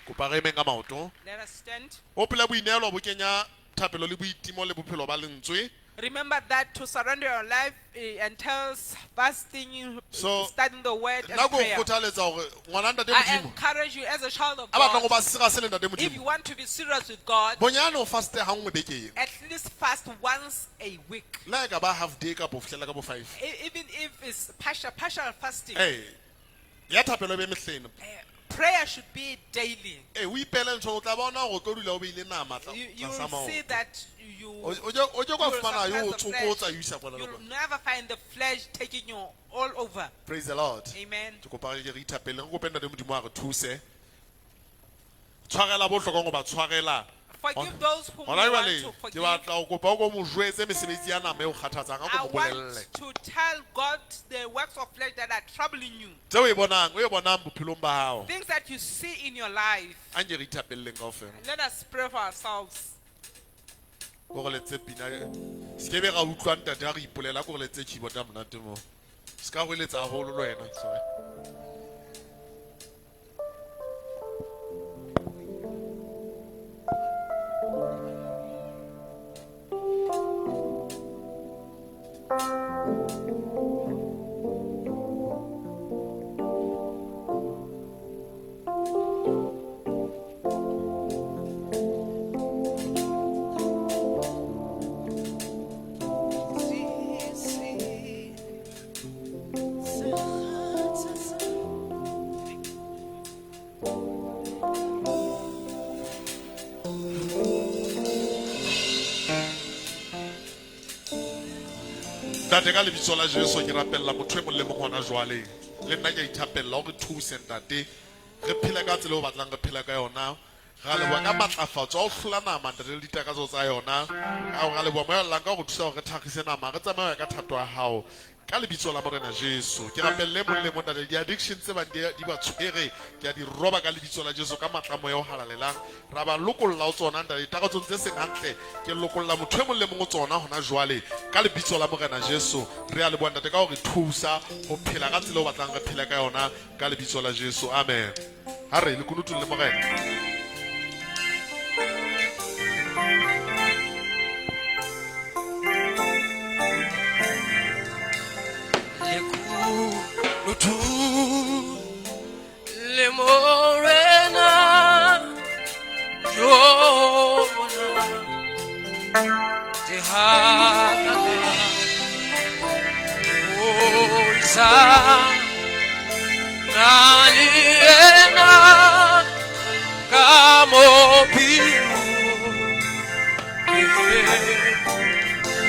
Kopa re emeng ka maoto. Let us stand. Hopola boineelo bo kenya thapelo le boitimo le bophelo ba lentswe. Remember that to surrender your life entails fasting, So, studying the word, and nna ko prayer. kgothaletsa gore ngwana ntate I modimo encourage you as a child of a batlang go God, ba serious le ntate if you modimo want to be serious with God, bonyane o faste ga nngwe bekeng at least fast once a week. le ha e ka ba half day kapo ho fihlela ka bo 5 Even if it's partial fasting, ee ya thapelo e be mehleng prayer should be daily. ee o ipele ntho o tla bona gore o tlo dula o beile nama You tlasa will see maoto that you, o ke kwa you will fumana yo o suppress the tsokotsa flesh. o isa kwana le You'll kwana. never find the flesh taking you all over. Praise the Lord. Amen. Ke kopa re ke re ithapele re kope ntate modimo a re thuse tshwarela bo hlokang ho ba tshwarela. Forgive those whom Hona you want jwale to ke forgive. batla ho kopa o ko mo jwetse mesebetsi ya nama e o kgathatsang a ko I mo bolelle want to tell God the works of flesh that are troubling you. tseo o e bonang o e bonang bophelong ba hao. Things that you see in your life. A nke re ithapelleng kaofela. Let us pray for ourselves. Ko re letse pina se ke be ra utlwa ntate ha re ipolela ko re letse keyboard ya monate mo se ka ho eletsa haholo le wena, sorry. Ntate ka lebitso la Jesu ke rapella motho e mong le mong hona jwale le nna ke a ithapella hore thuse ntate re phele ka tsela eo o batlang re phela ka yona ra leboha ka matlafatso a ho hlola nama ntate le ditakatso tsa yona ka ra leboha moya o llang ka ho re thusa hore re thakgise nama re tsamaye ka thato ya hao ka lebitso la Morena Jesu ke rapelle mong le mong ntate di-addiction tse bang di ba tshwere ke a di roba ka lebitso la Jesu ka matla a moya o halalelang ra ba lokolla ho tsona ntate ditakatsong tse seng hantle ke lokolla motho e mong le mong ho tsona hona jwale ka lebitso la Morena Jesu re a leboha ntate ka ho re thusa ho phela ka tsela eo o batlang re phele ka yona ka lebitso la Jesu amen ha re lekunutung le Morena. Le morena yona dehaka oisa naliena kamo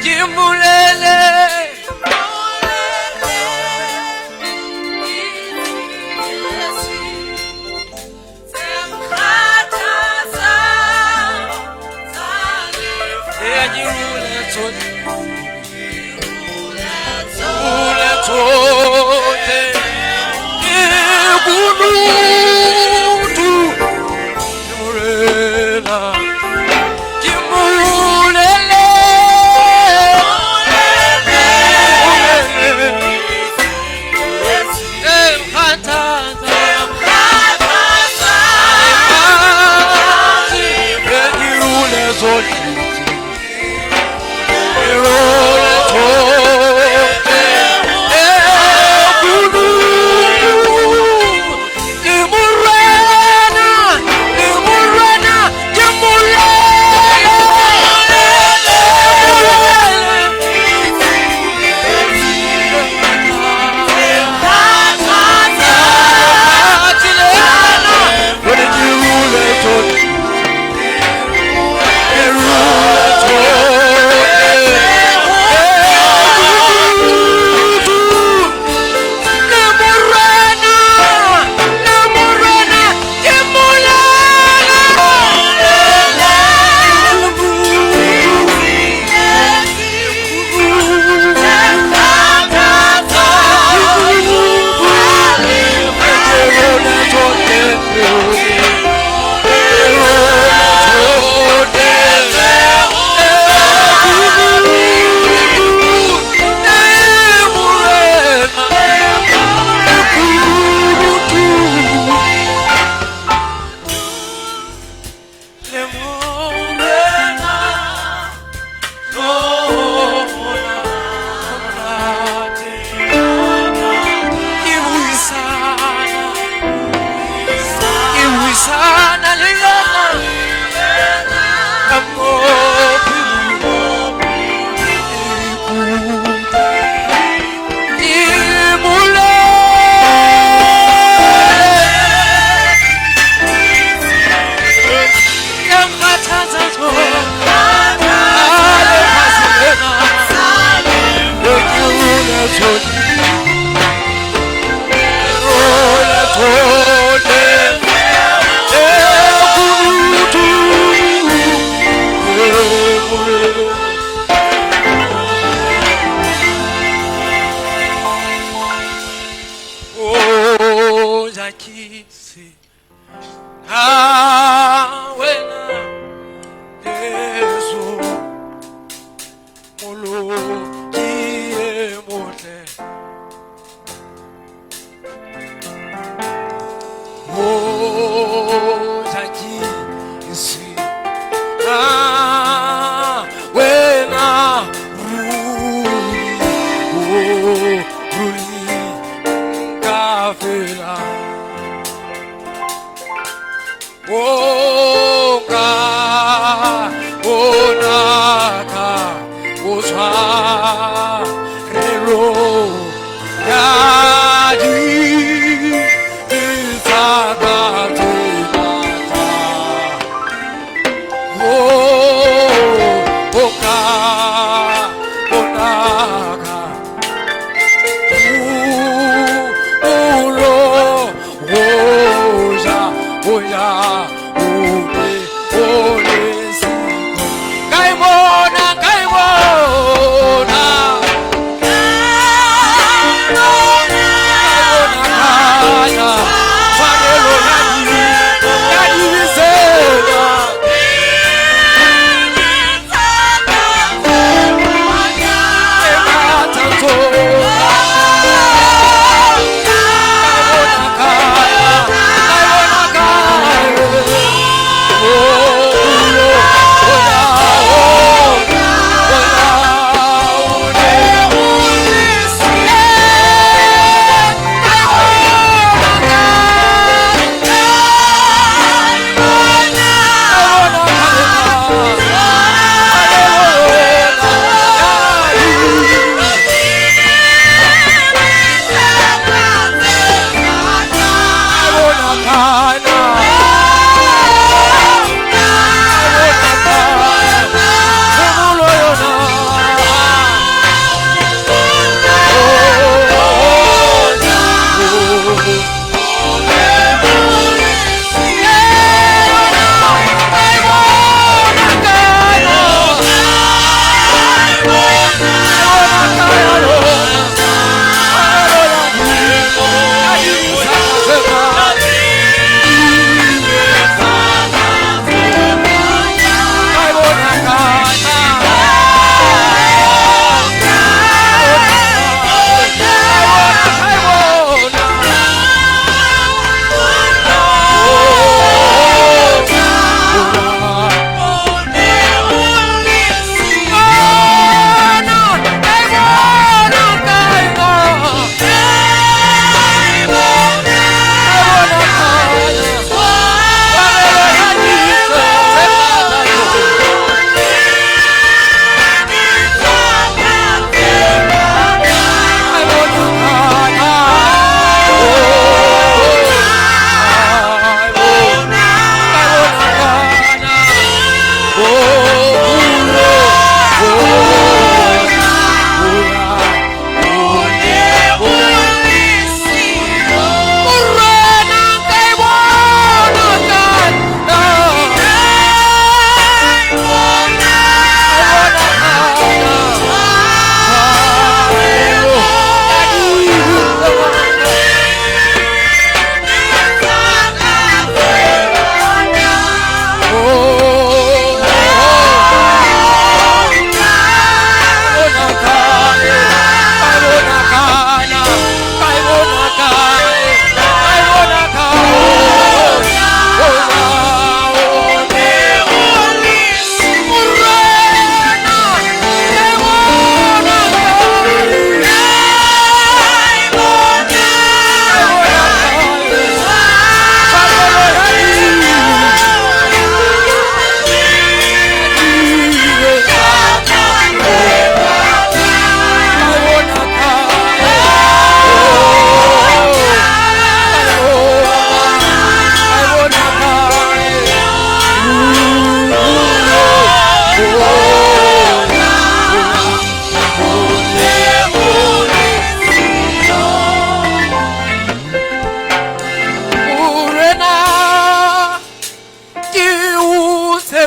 kimulele. le yena ka mo Oh, Jackie, ah, wena Jesu moloki e motle. Oh, Jackie, ah, wena ruri, oh, ruri nka fela. Onga onaka o tshwarelo ya dibe tsa ka tse ngata. Oh, onga onaka ulo oja oya ube olesiko kaibona kaibona.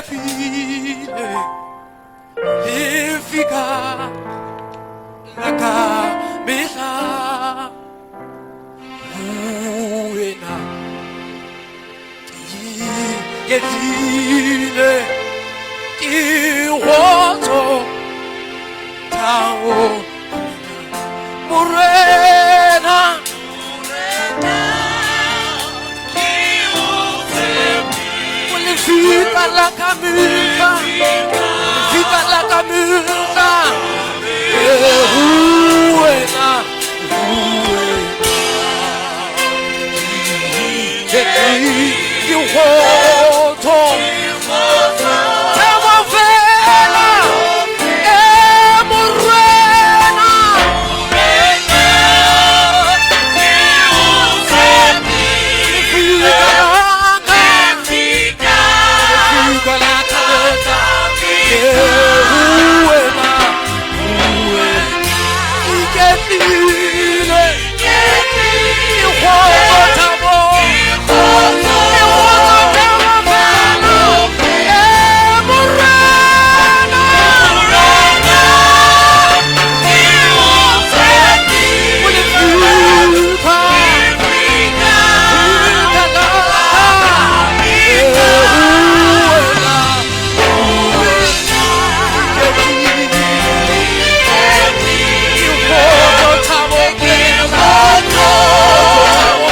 Iketlile lefika la ka mehla wena iketlile ke kgotso thabo Morena o lefika la ka mehla lefika la ka mehla wena ke kgotso thabo fela e Morena lefika la ka lefika la ka mehla wena iketlile ke kgotso thabo ke kgotso thabo fela e Morena o lefika lefika la ka wena iketlile ke kgotso thabo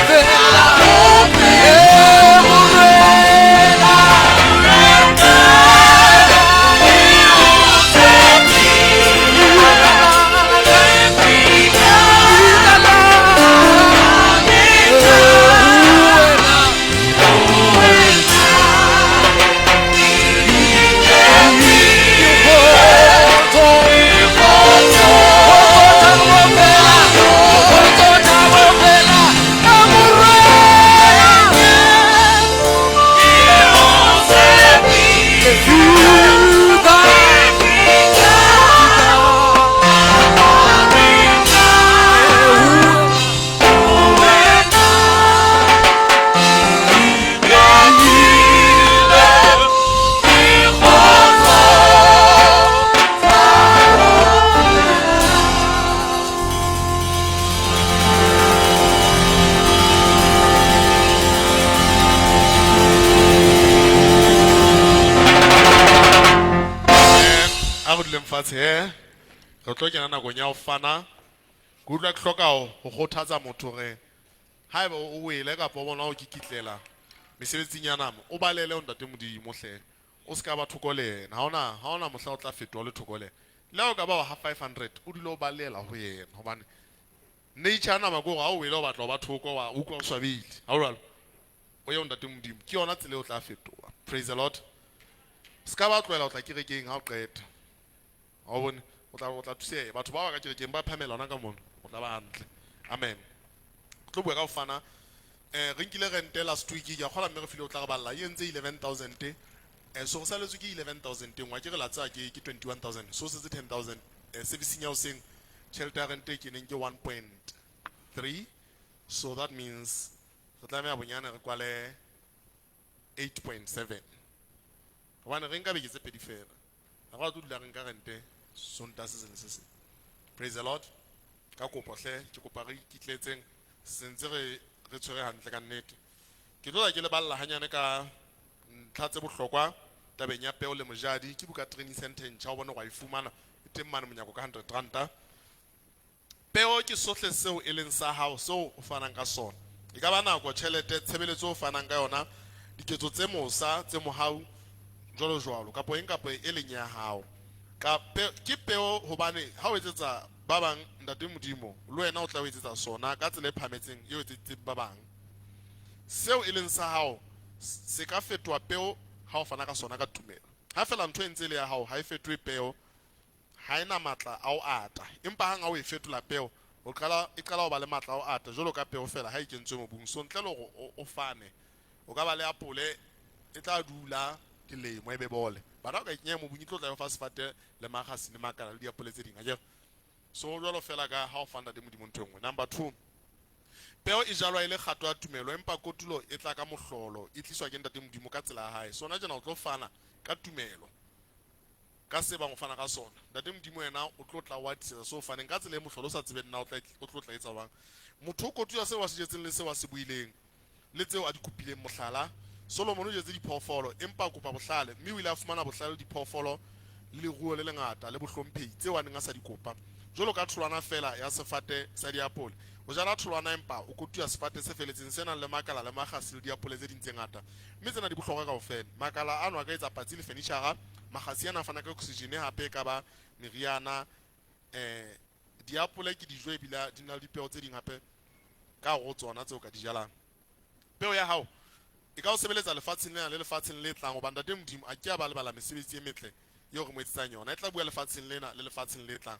fela thabo fela e Morena A go duleng fatshe he re tlo kena nakong ya ho fana. Ke utlwa ke hloka ho kgothatsa motho hore haeba o wele kapa o bona o kikitlela mesebetsing ya nama, o balele ho ntate Modimo hle. O ska ba thoko le yena. Ha hona mohla o tla fetoha le thoko le yena. Le ha o ka ba wa ha 500, o dule o balela ho yena hobane nature ya nama ke hore ha o wele o batla ho ba thoko wa utlwa o swabile. Ha o jwalo? O ye ho ntate Modimo. Ke yona tsela eo o tla fetoha. Praise the Lord. Ska ba tlohela ho tla kerekeng ha o qeta. Ha o bone? O tla thuseha. Batho ba ka kerekeng ba phamela hona ka mona. O tla ba hantle. Amen. Ke tlo bua ka ho fana. Re nkile rente last week, ke a kgolwa mme re file o tla re balla. E entse 11,000. So re saletswe ke 11,000 e nngwe. Akere la tseba ke 21,000. So setse 10,000. Servicing ya hoseng tjhelete ya rente e keneng ke 1.3. So that means re tlameha bonyane re kwale 8.7. Hobane re nka beke tse pedi fela. Ha re tlo dula re nka rente Sontaha se seng le se seng. Praise the Lord. Ka kopo hle, ke kopa re ikitletseng sentse re tshwere hantle ka nnete. Ke tlo tla ke le balla hanyane ka ntlha tse bohlokwa tabeng ya peo le mojadi. Ke buka training center e ntjha, o bone hore wa e fumana. E teng mane monyako ka 100 ranta. Peo ke sohle seo e leng sa hao seo o fanang ka sona. E ka ba nako, tjhelete, tshebeletso o fanang ka yona, diketso tse mosa, tse mohau, jwalo jwalo, kapo eng kapo e leng ya hao. Ka ke peo hobane ha o etsetsa ba bang ntate Modimo, le wena o tla o etsetsa sona ka tsela e phametseng eo etseditseng ba bang. Seo e leng sa hao se ka fetoha peo ha o fana ka sona ka tumelo. Ha fela ntho e ntse e le ya hao, ha e fetohe peo, ha e na matla a ho ata. Empa hang ha o e fetola peo, o qala e qala ho ba le matla a ho ata jwalo ka peo fela ha e kentswe mobung. So ntle le hore o fane, o ka ba le apole e tla dula dilemo e be bole. Bana o ka e kenya mobung e tlo tla e fa sefate le makgasi le makala le diapole tse ding, akere? So jwalo fela ka ha o fa ntate Modimo ntho e nngwe. Number 2, Peo e jalwa e le kgato ya tumelo, empa kotulo e tla ka mohlolo, e tliswa ke Ntate Modimo ka tsela ya hae. Sona tjena o tlo fana ka tumelo ka se bang o fana ka sona. Ntate Modimo yena o tlo tla o atisetsa se o faneng ka tsela e mohlolo, o sa tsebe nna o tla o tlo tla etsa jwang. Motho o kotula seo a se jetseng le seo a se buileng le tseo a di kopileng. Mohlala, Solomon o jetse diphoofolo empa a kopa bohlale, mme o ile a fumana bohlale le diphoofolo le leruo le lengata le bohlomphehi tseo a neng a sa di kopa. Jwalo ka tholwana feela ya sefate sa diapole, o jala tholwana empa o kotula sefate se feletseng se nang le makala le makgasi le diapole tse ding tse ngata. Mme tsena di bohlokwa kaofela. Makala ano a ka etsa patsi le fenitjhara, makgasi ana a fana ka oksijene hape e ka ba meriana. Diapole ke dijo ebile di na le dipeo tse ding hape ka hare ho tsona tseo ka di jalang. Peo ya hao e ka o sebeletsa lefatsheng lena le lefatsheng le tlang, hobane Ntate Modimo a ke a ba lebala mesebetsi e metle eo re mo etsetsang yona. E tla bua lefatsheng lena le lefatsheng le tlang.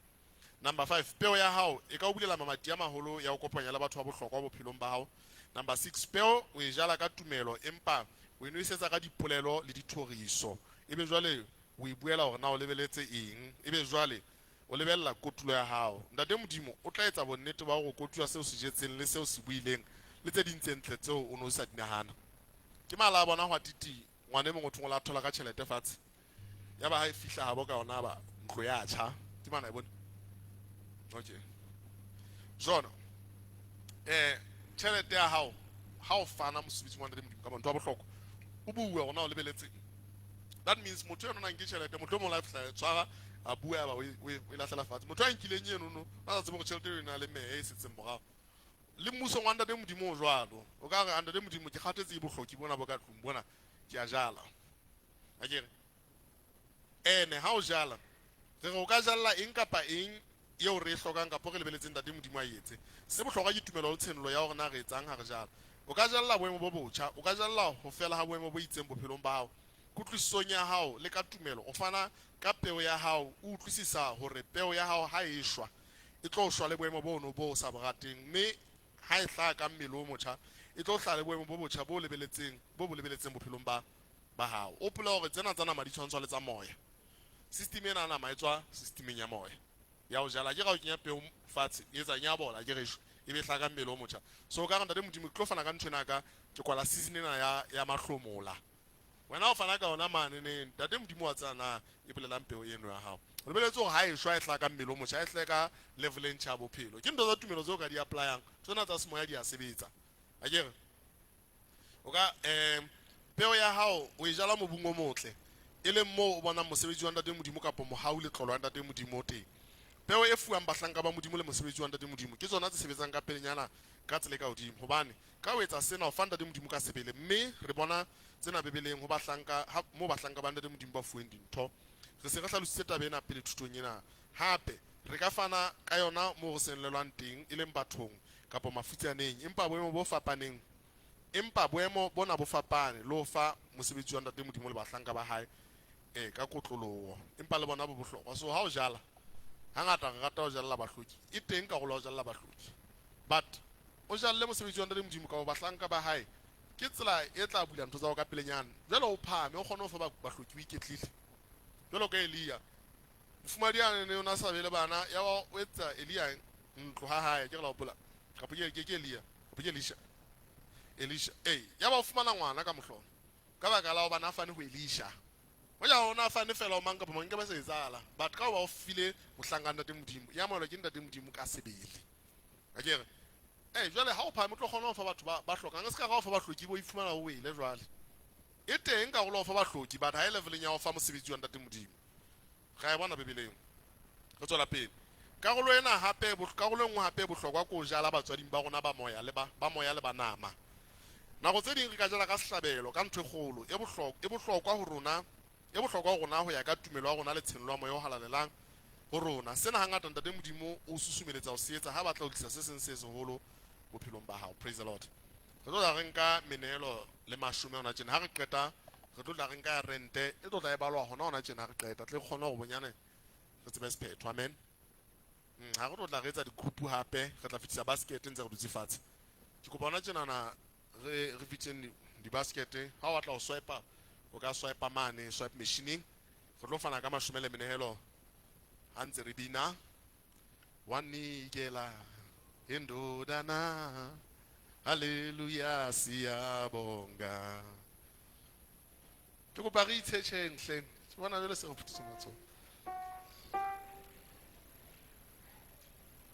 Number 5, peo ya hao e ka o bulela mamati a maholo ya ho kopanya le batho ba bohlokwa bophelong ba hao. Number 6, peo o e jala ka tumelo empa o e nwesetsa ka dipolelo le dithoriso. Ebe jwale o e buela hore na o lebeletse eng. Ebe jwale o lebella kotulo ya hao. Ntate Modimo o tla etsa bonnete ba hore o kotula seo se jetseng le seo se buileng le tse ding tse ntle tseo o ne o sa di nahana. Ke mala a bona hwa titi ngwana e mongwe o thong o la thola ka tjhelete fatshe. Ya ba ha e fihla habo ka yona ba ntlo ya tjha. Ke mana e bone. Okay. Jona tjhelete ya hao ha o fana mosebetsing wa Ntate Modimo ka ntho ya bohlokwa o bue hore na o lebeletse. That means motho eno na nke tjhelete, mohlomong la fihla tshwara a bua ya ba o e lahlela fatshe. Motho a nkileng eno no a sa tsebe hore tjhelete eo e na le meya e setseng morao. Le mmusong wa Ntate Modimo o jwalo. O ka re Ntate Modimo ke kgathetse ke bohloki bona bo ka tlung bona, ke a jala. Akere ene ha o jala re re o ka jalla eng kapa eng eo re e hlokang kapa re lebeletseng Ntate Modimo a etse. Se bohlokwa ke tumelo le tshenolo ya hore na re etsang ha re jala. O ka jalla boemo bo botjha, o ka jalla ho fela ha boemo bo itseng bophelong ba hao. Kutlwisisong ya hao le ka tumelo o fana ka peo ya hao, o utlwisisa hore peo ya hao ha e shwa e tlo shwa le boemo bono bo sa bo rateng, mme ha e hlaha ka mmele o motjha e tlo hlaha le boemo bo botjha bo lebeletseng bo bo lebeletseng bophelong ba ba hao. O hopola hore tsena tsa nama di tshwantshwa le tsa moya. System ena ya nama e tswa systemeng ya moya ya ho jala. Ke ra o kenya peo fatshe e etsang ya bola ke resho e be hlaha ka mmele o motjha. So ka re Ntate Modimo ke tlo fana ka ntho ena ka ke kwala season ena ya ya mahlomola. Wena o fana ka yona mane neng Ntate Modimo wa tseba na e bolelang peo eno ya hao. O lebeletse hore ha e shwa e hlaha ka mmele o motjha, e hlahe ka level e ntjha ya bophelo. Ke ntho tsa tumelo tseo ka di apply-ang. Tsena tsa semoya di a sebetsa. Akere o ka peo ya hao o e jala mobung o motle, e leng moo o bonang mosebetsi wa Ntate Modimo kapa mohau le tlolo ya Ntate Modimo o teng. Peo e fuwang bahlanka ba Modimo le mosebetsi wa Ntate Modimo ke tsona tse sebetsang ka pelenyana ka tsela e ka hodimo, hobane ka ho etsa sena o fa Ntate Modimo ka sebele, mme re bona tsena Bibeleng ho bahlanka ha moo bahlanka ba Ntate Modimo ba fuweng dintho. Re se re hlalositse taba ena pele thutong ena. Hape re ka fana ka yona moo re senolelwang teng, e leng bathong kapa mafutsaneng, empa boemo bo fapaneng empa boemo bona bo fapane le ho fa mosebetsi wa Ntate Modimo le bahlanka ba hae ka kotloloho, empa le bona bo bohlokwa. So ha o jala, hangata re rata ho jalla bahloki, e teng karolo ya ho jalla bahloki, but o jalle mosebetsi wa Ntate Modimo kapa bahlanka ba hae ke tsela e tla bula ntho tsa hao ka pelenyana. Jwale o phahame o kgone ho fa bahloki o iketlile, jwalo ka Elia. Mofumahadi a ne o na sa be le bana, ya ba o etsa Elia ntlo ha hae, ke re la hopola kapa ke Elia kapa ke Elisha, Elisha ya ba o fumana ngwana ka mohlolo ka baka la hobane a fane ho Elisha. Hoja o na fane fela o mang kapa mang ke ba se etsahala, but ka hoba o file mohlanka Ntate Modimo, ya amohelwa ke Ntate Modimo ka sebele. Akere jwale ha o phahame o tlo kgona ho fa batho ba hlokang, e se ka ra ho fa bahloki bo iphumana o wele. Jwale e teng karolo ya ho fa bahloki, but ha e leveleng ya ho fa mosebetsi wa Ntate Modimo. Ra e bona Bibeleng. Re tswela pele. Karolo ena hape, karolo e nngwe hape e bohlokwa ke ho jala batswading ba rona ba moya le ba, ba moya le ba nama. Nako tse ding re ka jala ka sehlabelo, ka ntho e kgolo, e bohlokwa, e bohlokwa ho rona, e bohlokwa ho rona ho ya ka tumelo ya rona le tshenolo ya Moya o Halalelang ho rona. Sena hangata Ntate Modimo o susumeletsa ho se etsa ha batla ho tlisa se seng se seholo bophelong ba hao. Praise the Lord. Re tlo tla re nka meneelo le mashome hona tjena. Ha re qeta re tlo tla re nka ya rente e tlo tla e balwa hona hona tjena ha re qeta, tle re kgone hore bonyane re tsebe sephetho. Amen. Ha re tlo tla re etsa di-group hape, re tla fetisa basket ntse re dutse fatshe. Ke kopa hona tjenana re re fitseng di-basket. Ha o batla ho swipe, o ka swipe mane swipe machining. Re tlo fana ka mashome le menehelo ha ntse re bina. Wanikela indodana. Haleluya siyabonga. Ke kopa re itshetjheng hleng. Ke bona jwale se re phuthetse matsoho.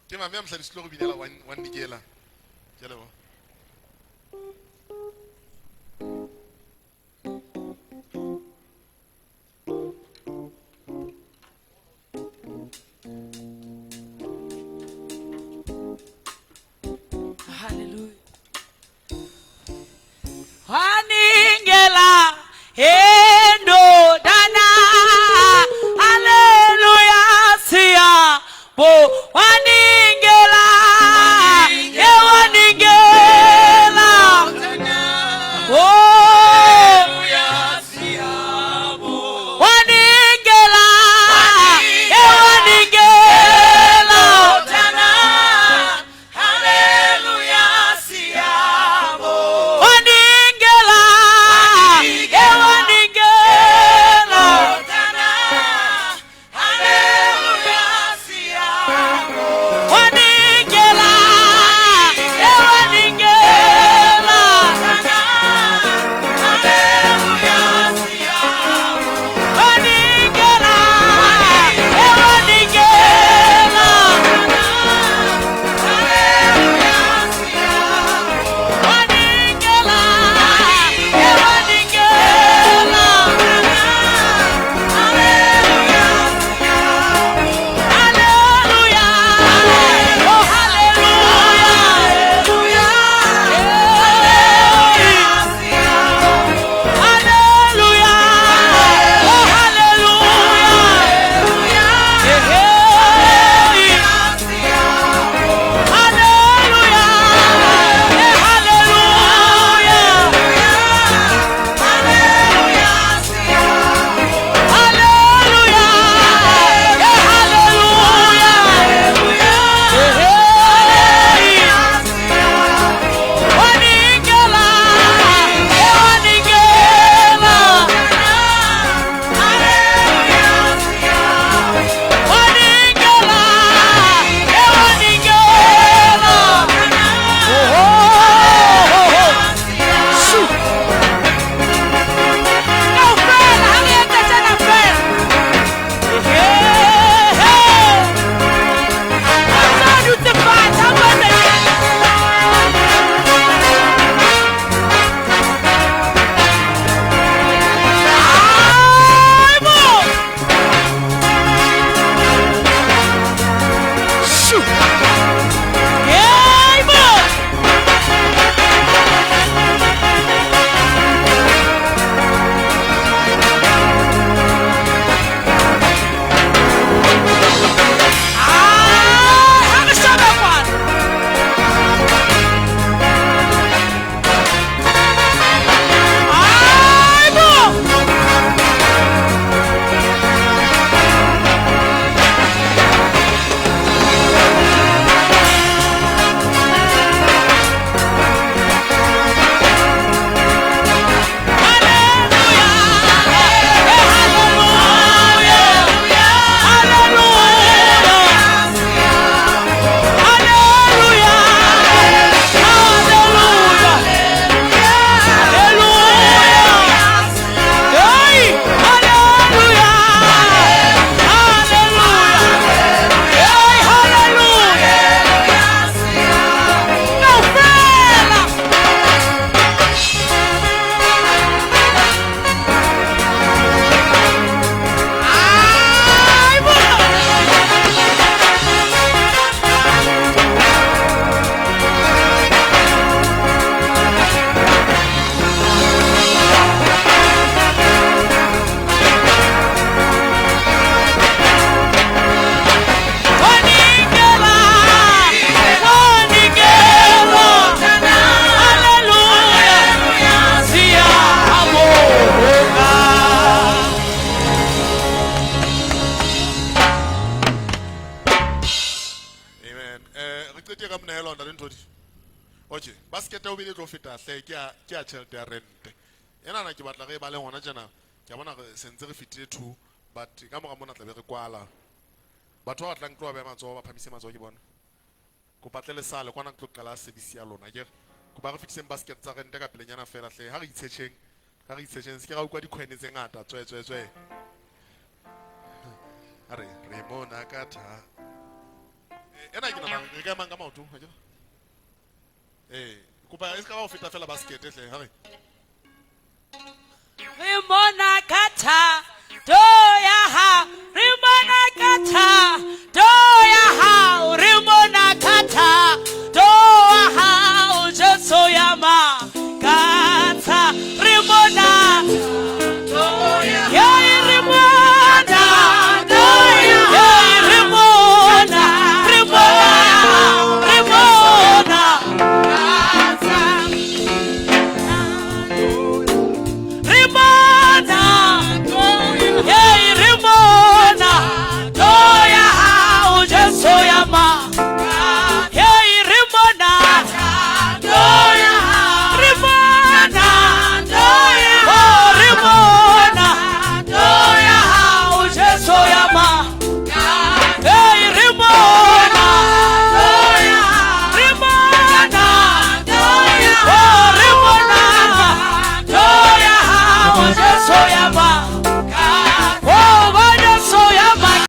Ke mame ya mohladisi tlo re binela wa nnikela. Ke a leboha. Hallelujah. Waningela endodana. Hallelujah siyabo. Waningela ewaningela. Oh. Waningela ewaningela. Waningela ewaningela. Waningela ewaningela. Waningela ewaningela. Waningela ewaningela. Hallelujah. Oh, hallelujah. Hallelujah. Oh, hallelujah. Hey. Hallelujah. Hallelujah. Hallelujah. Hallelujah. Hey. Waningela, waningela. Waningela, waningela. Oh, oh, oh. Shoo. Kaofela, ha re etsa tjena feela. Hey, hey. Ha o dutse fatshe, ha o etsa tjena. Hayi bo! Shoo! Hey bo! Hayi, ha re shebe kwana. Hayi bo! Waningela, waningela, hallelujah, siyabonga. Amen. Re qete ka monehelo ntate Nthodi. Okay, basket o bile tlo feta hle ke ya ke ya tjhelete ya rente. Enana ke batla re e bale hona tjena. Ke a bona re sentse re fetile 2 but ka mora mona tla be re kwala. Batho ba batlang tlo ba beha matsoho ba phamise matsoho ke bona. Kopa tle le sale kwana ke tlo qala service ya lona akere. Kopa re fetiseng basket tsa rente ka pelenyana fela hle. Ha re itshetjheng, ha re itshetjheng se ke ra utlwa di-coin tse ngata. Tswe tswe tswe. A re re mona ka tha. Eh, ena ke nahana re ka emang ka maoto, ha ke re? Eh, kopa e se ka ba ho feta fela basket hle, ha re. Re mona ka tha.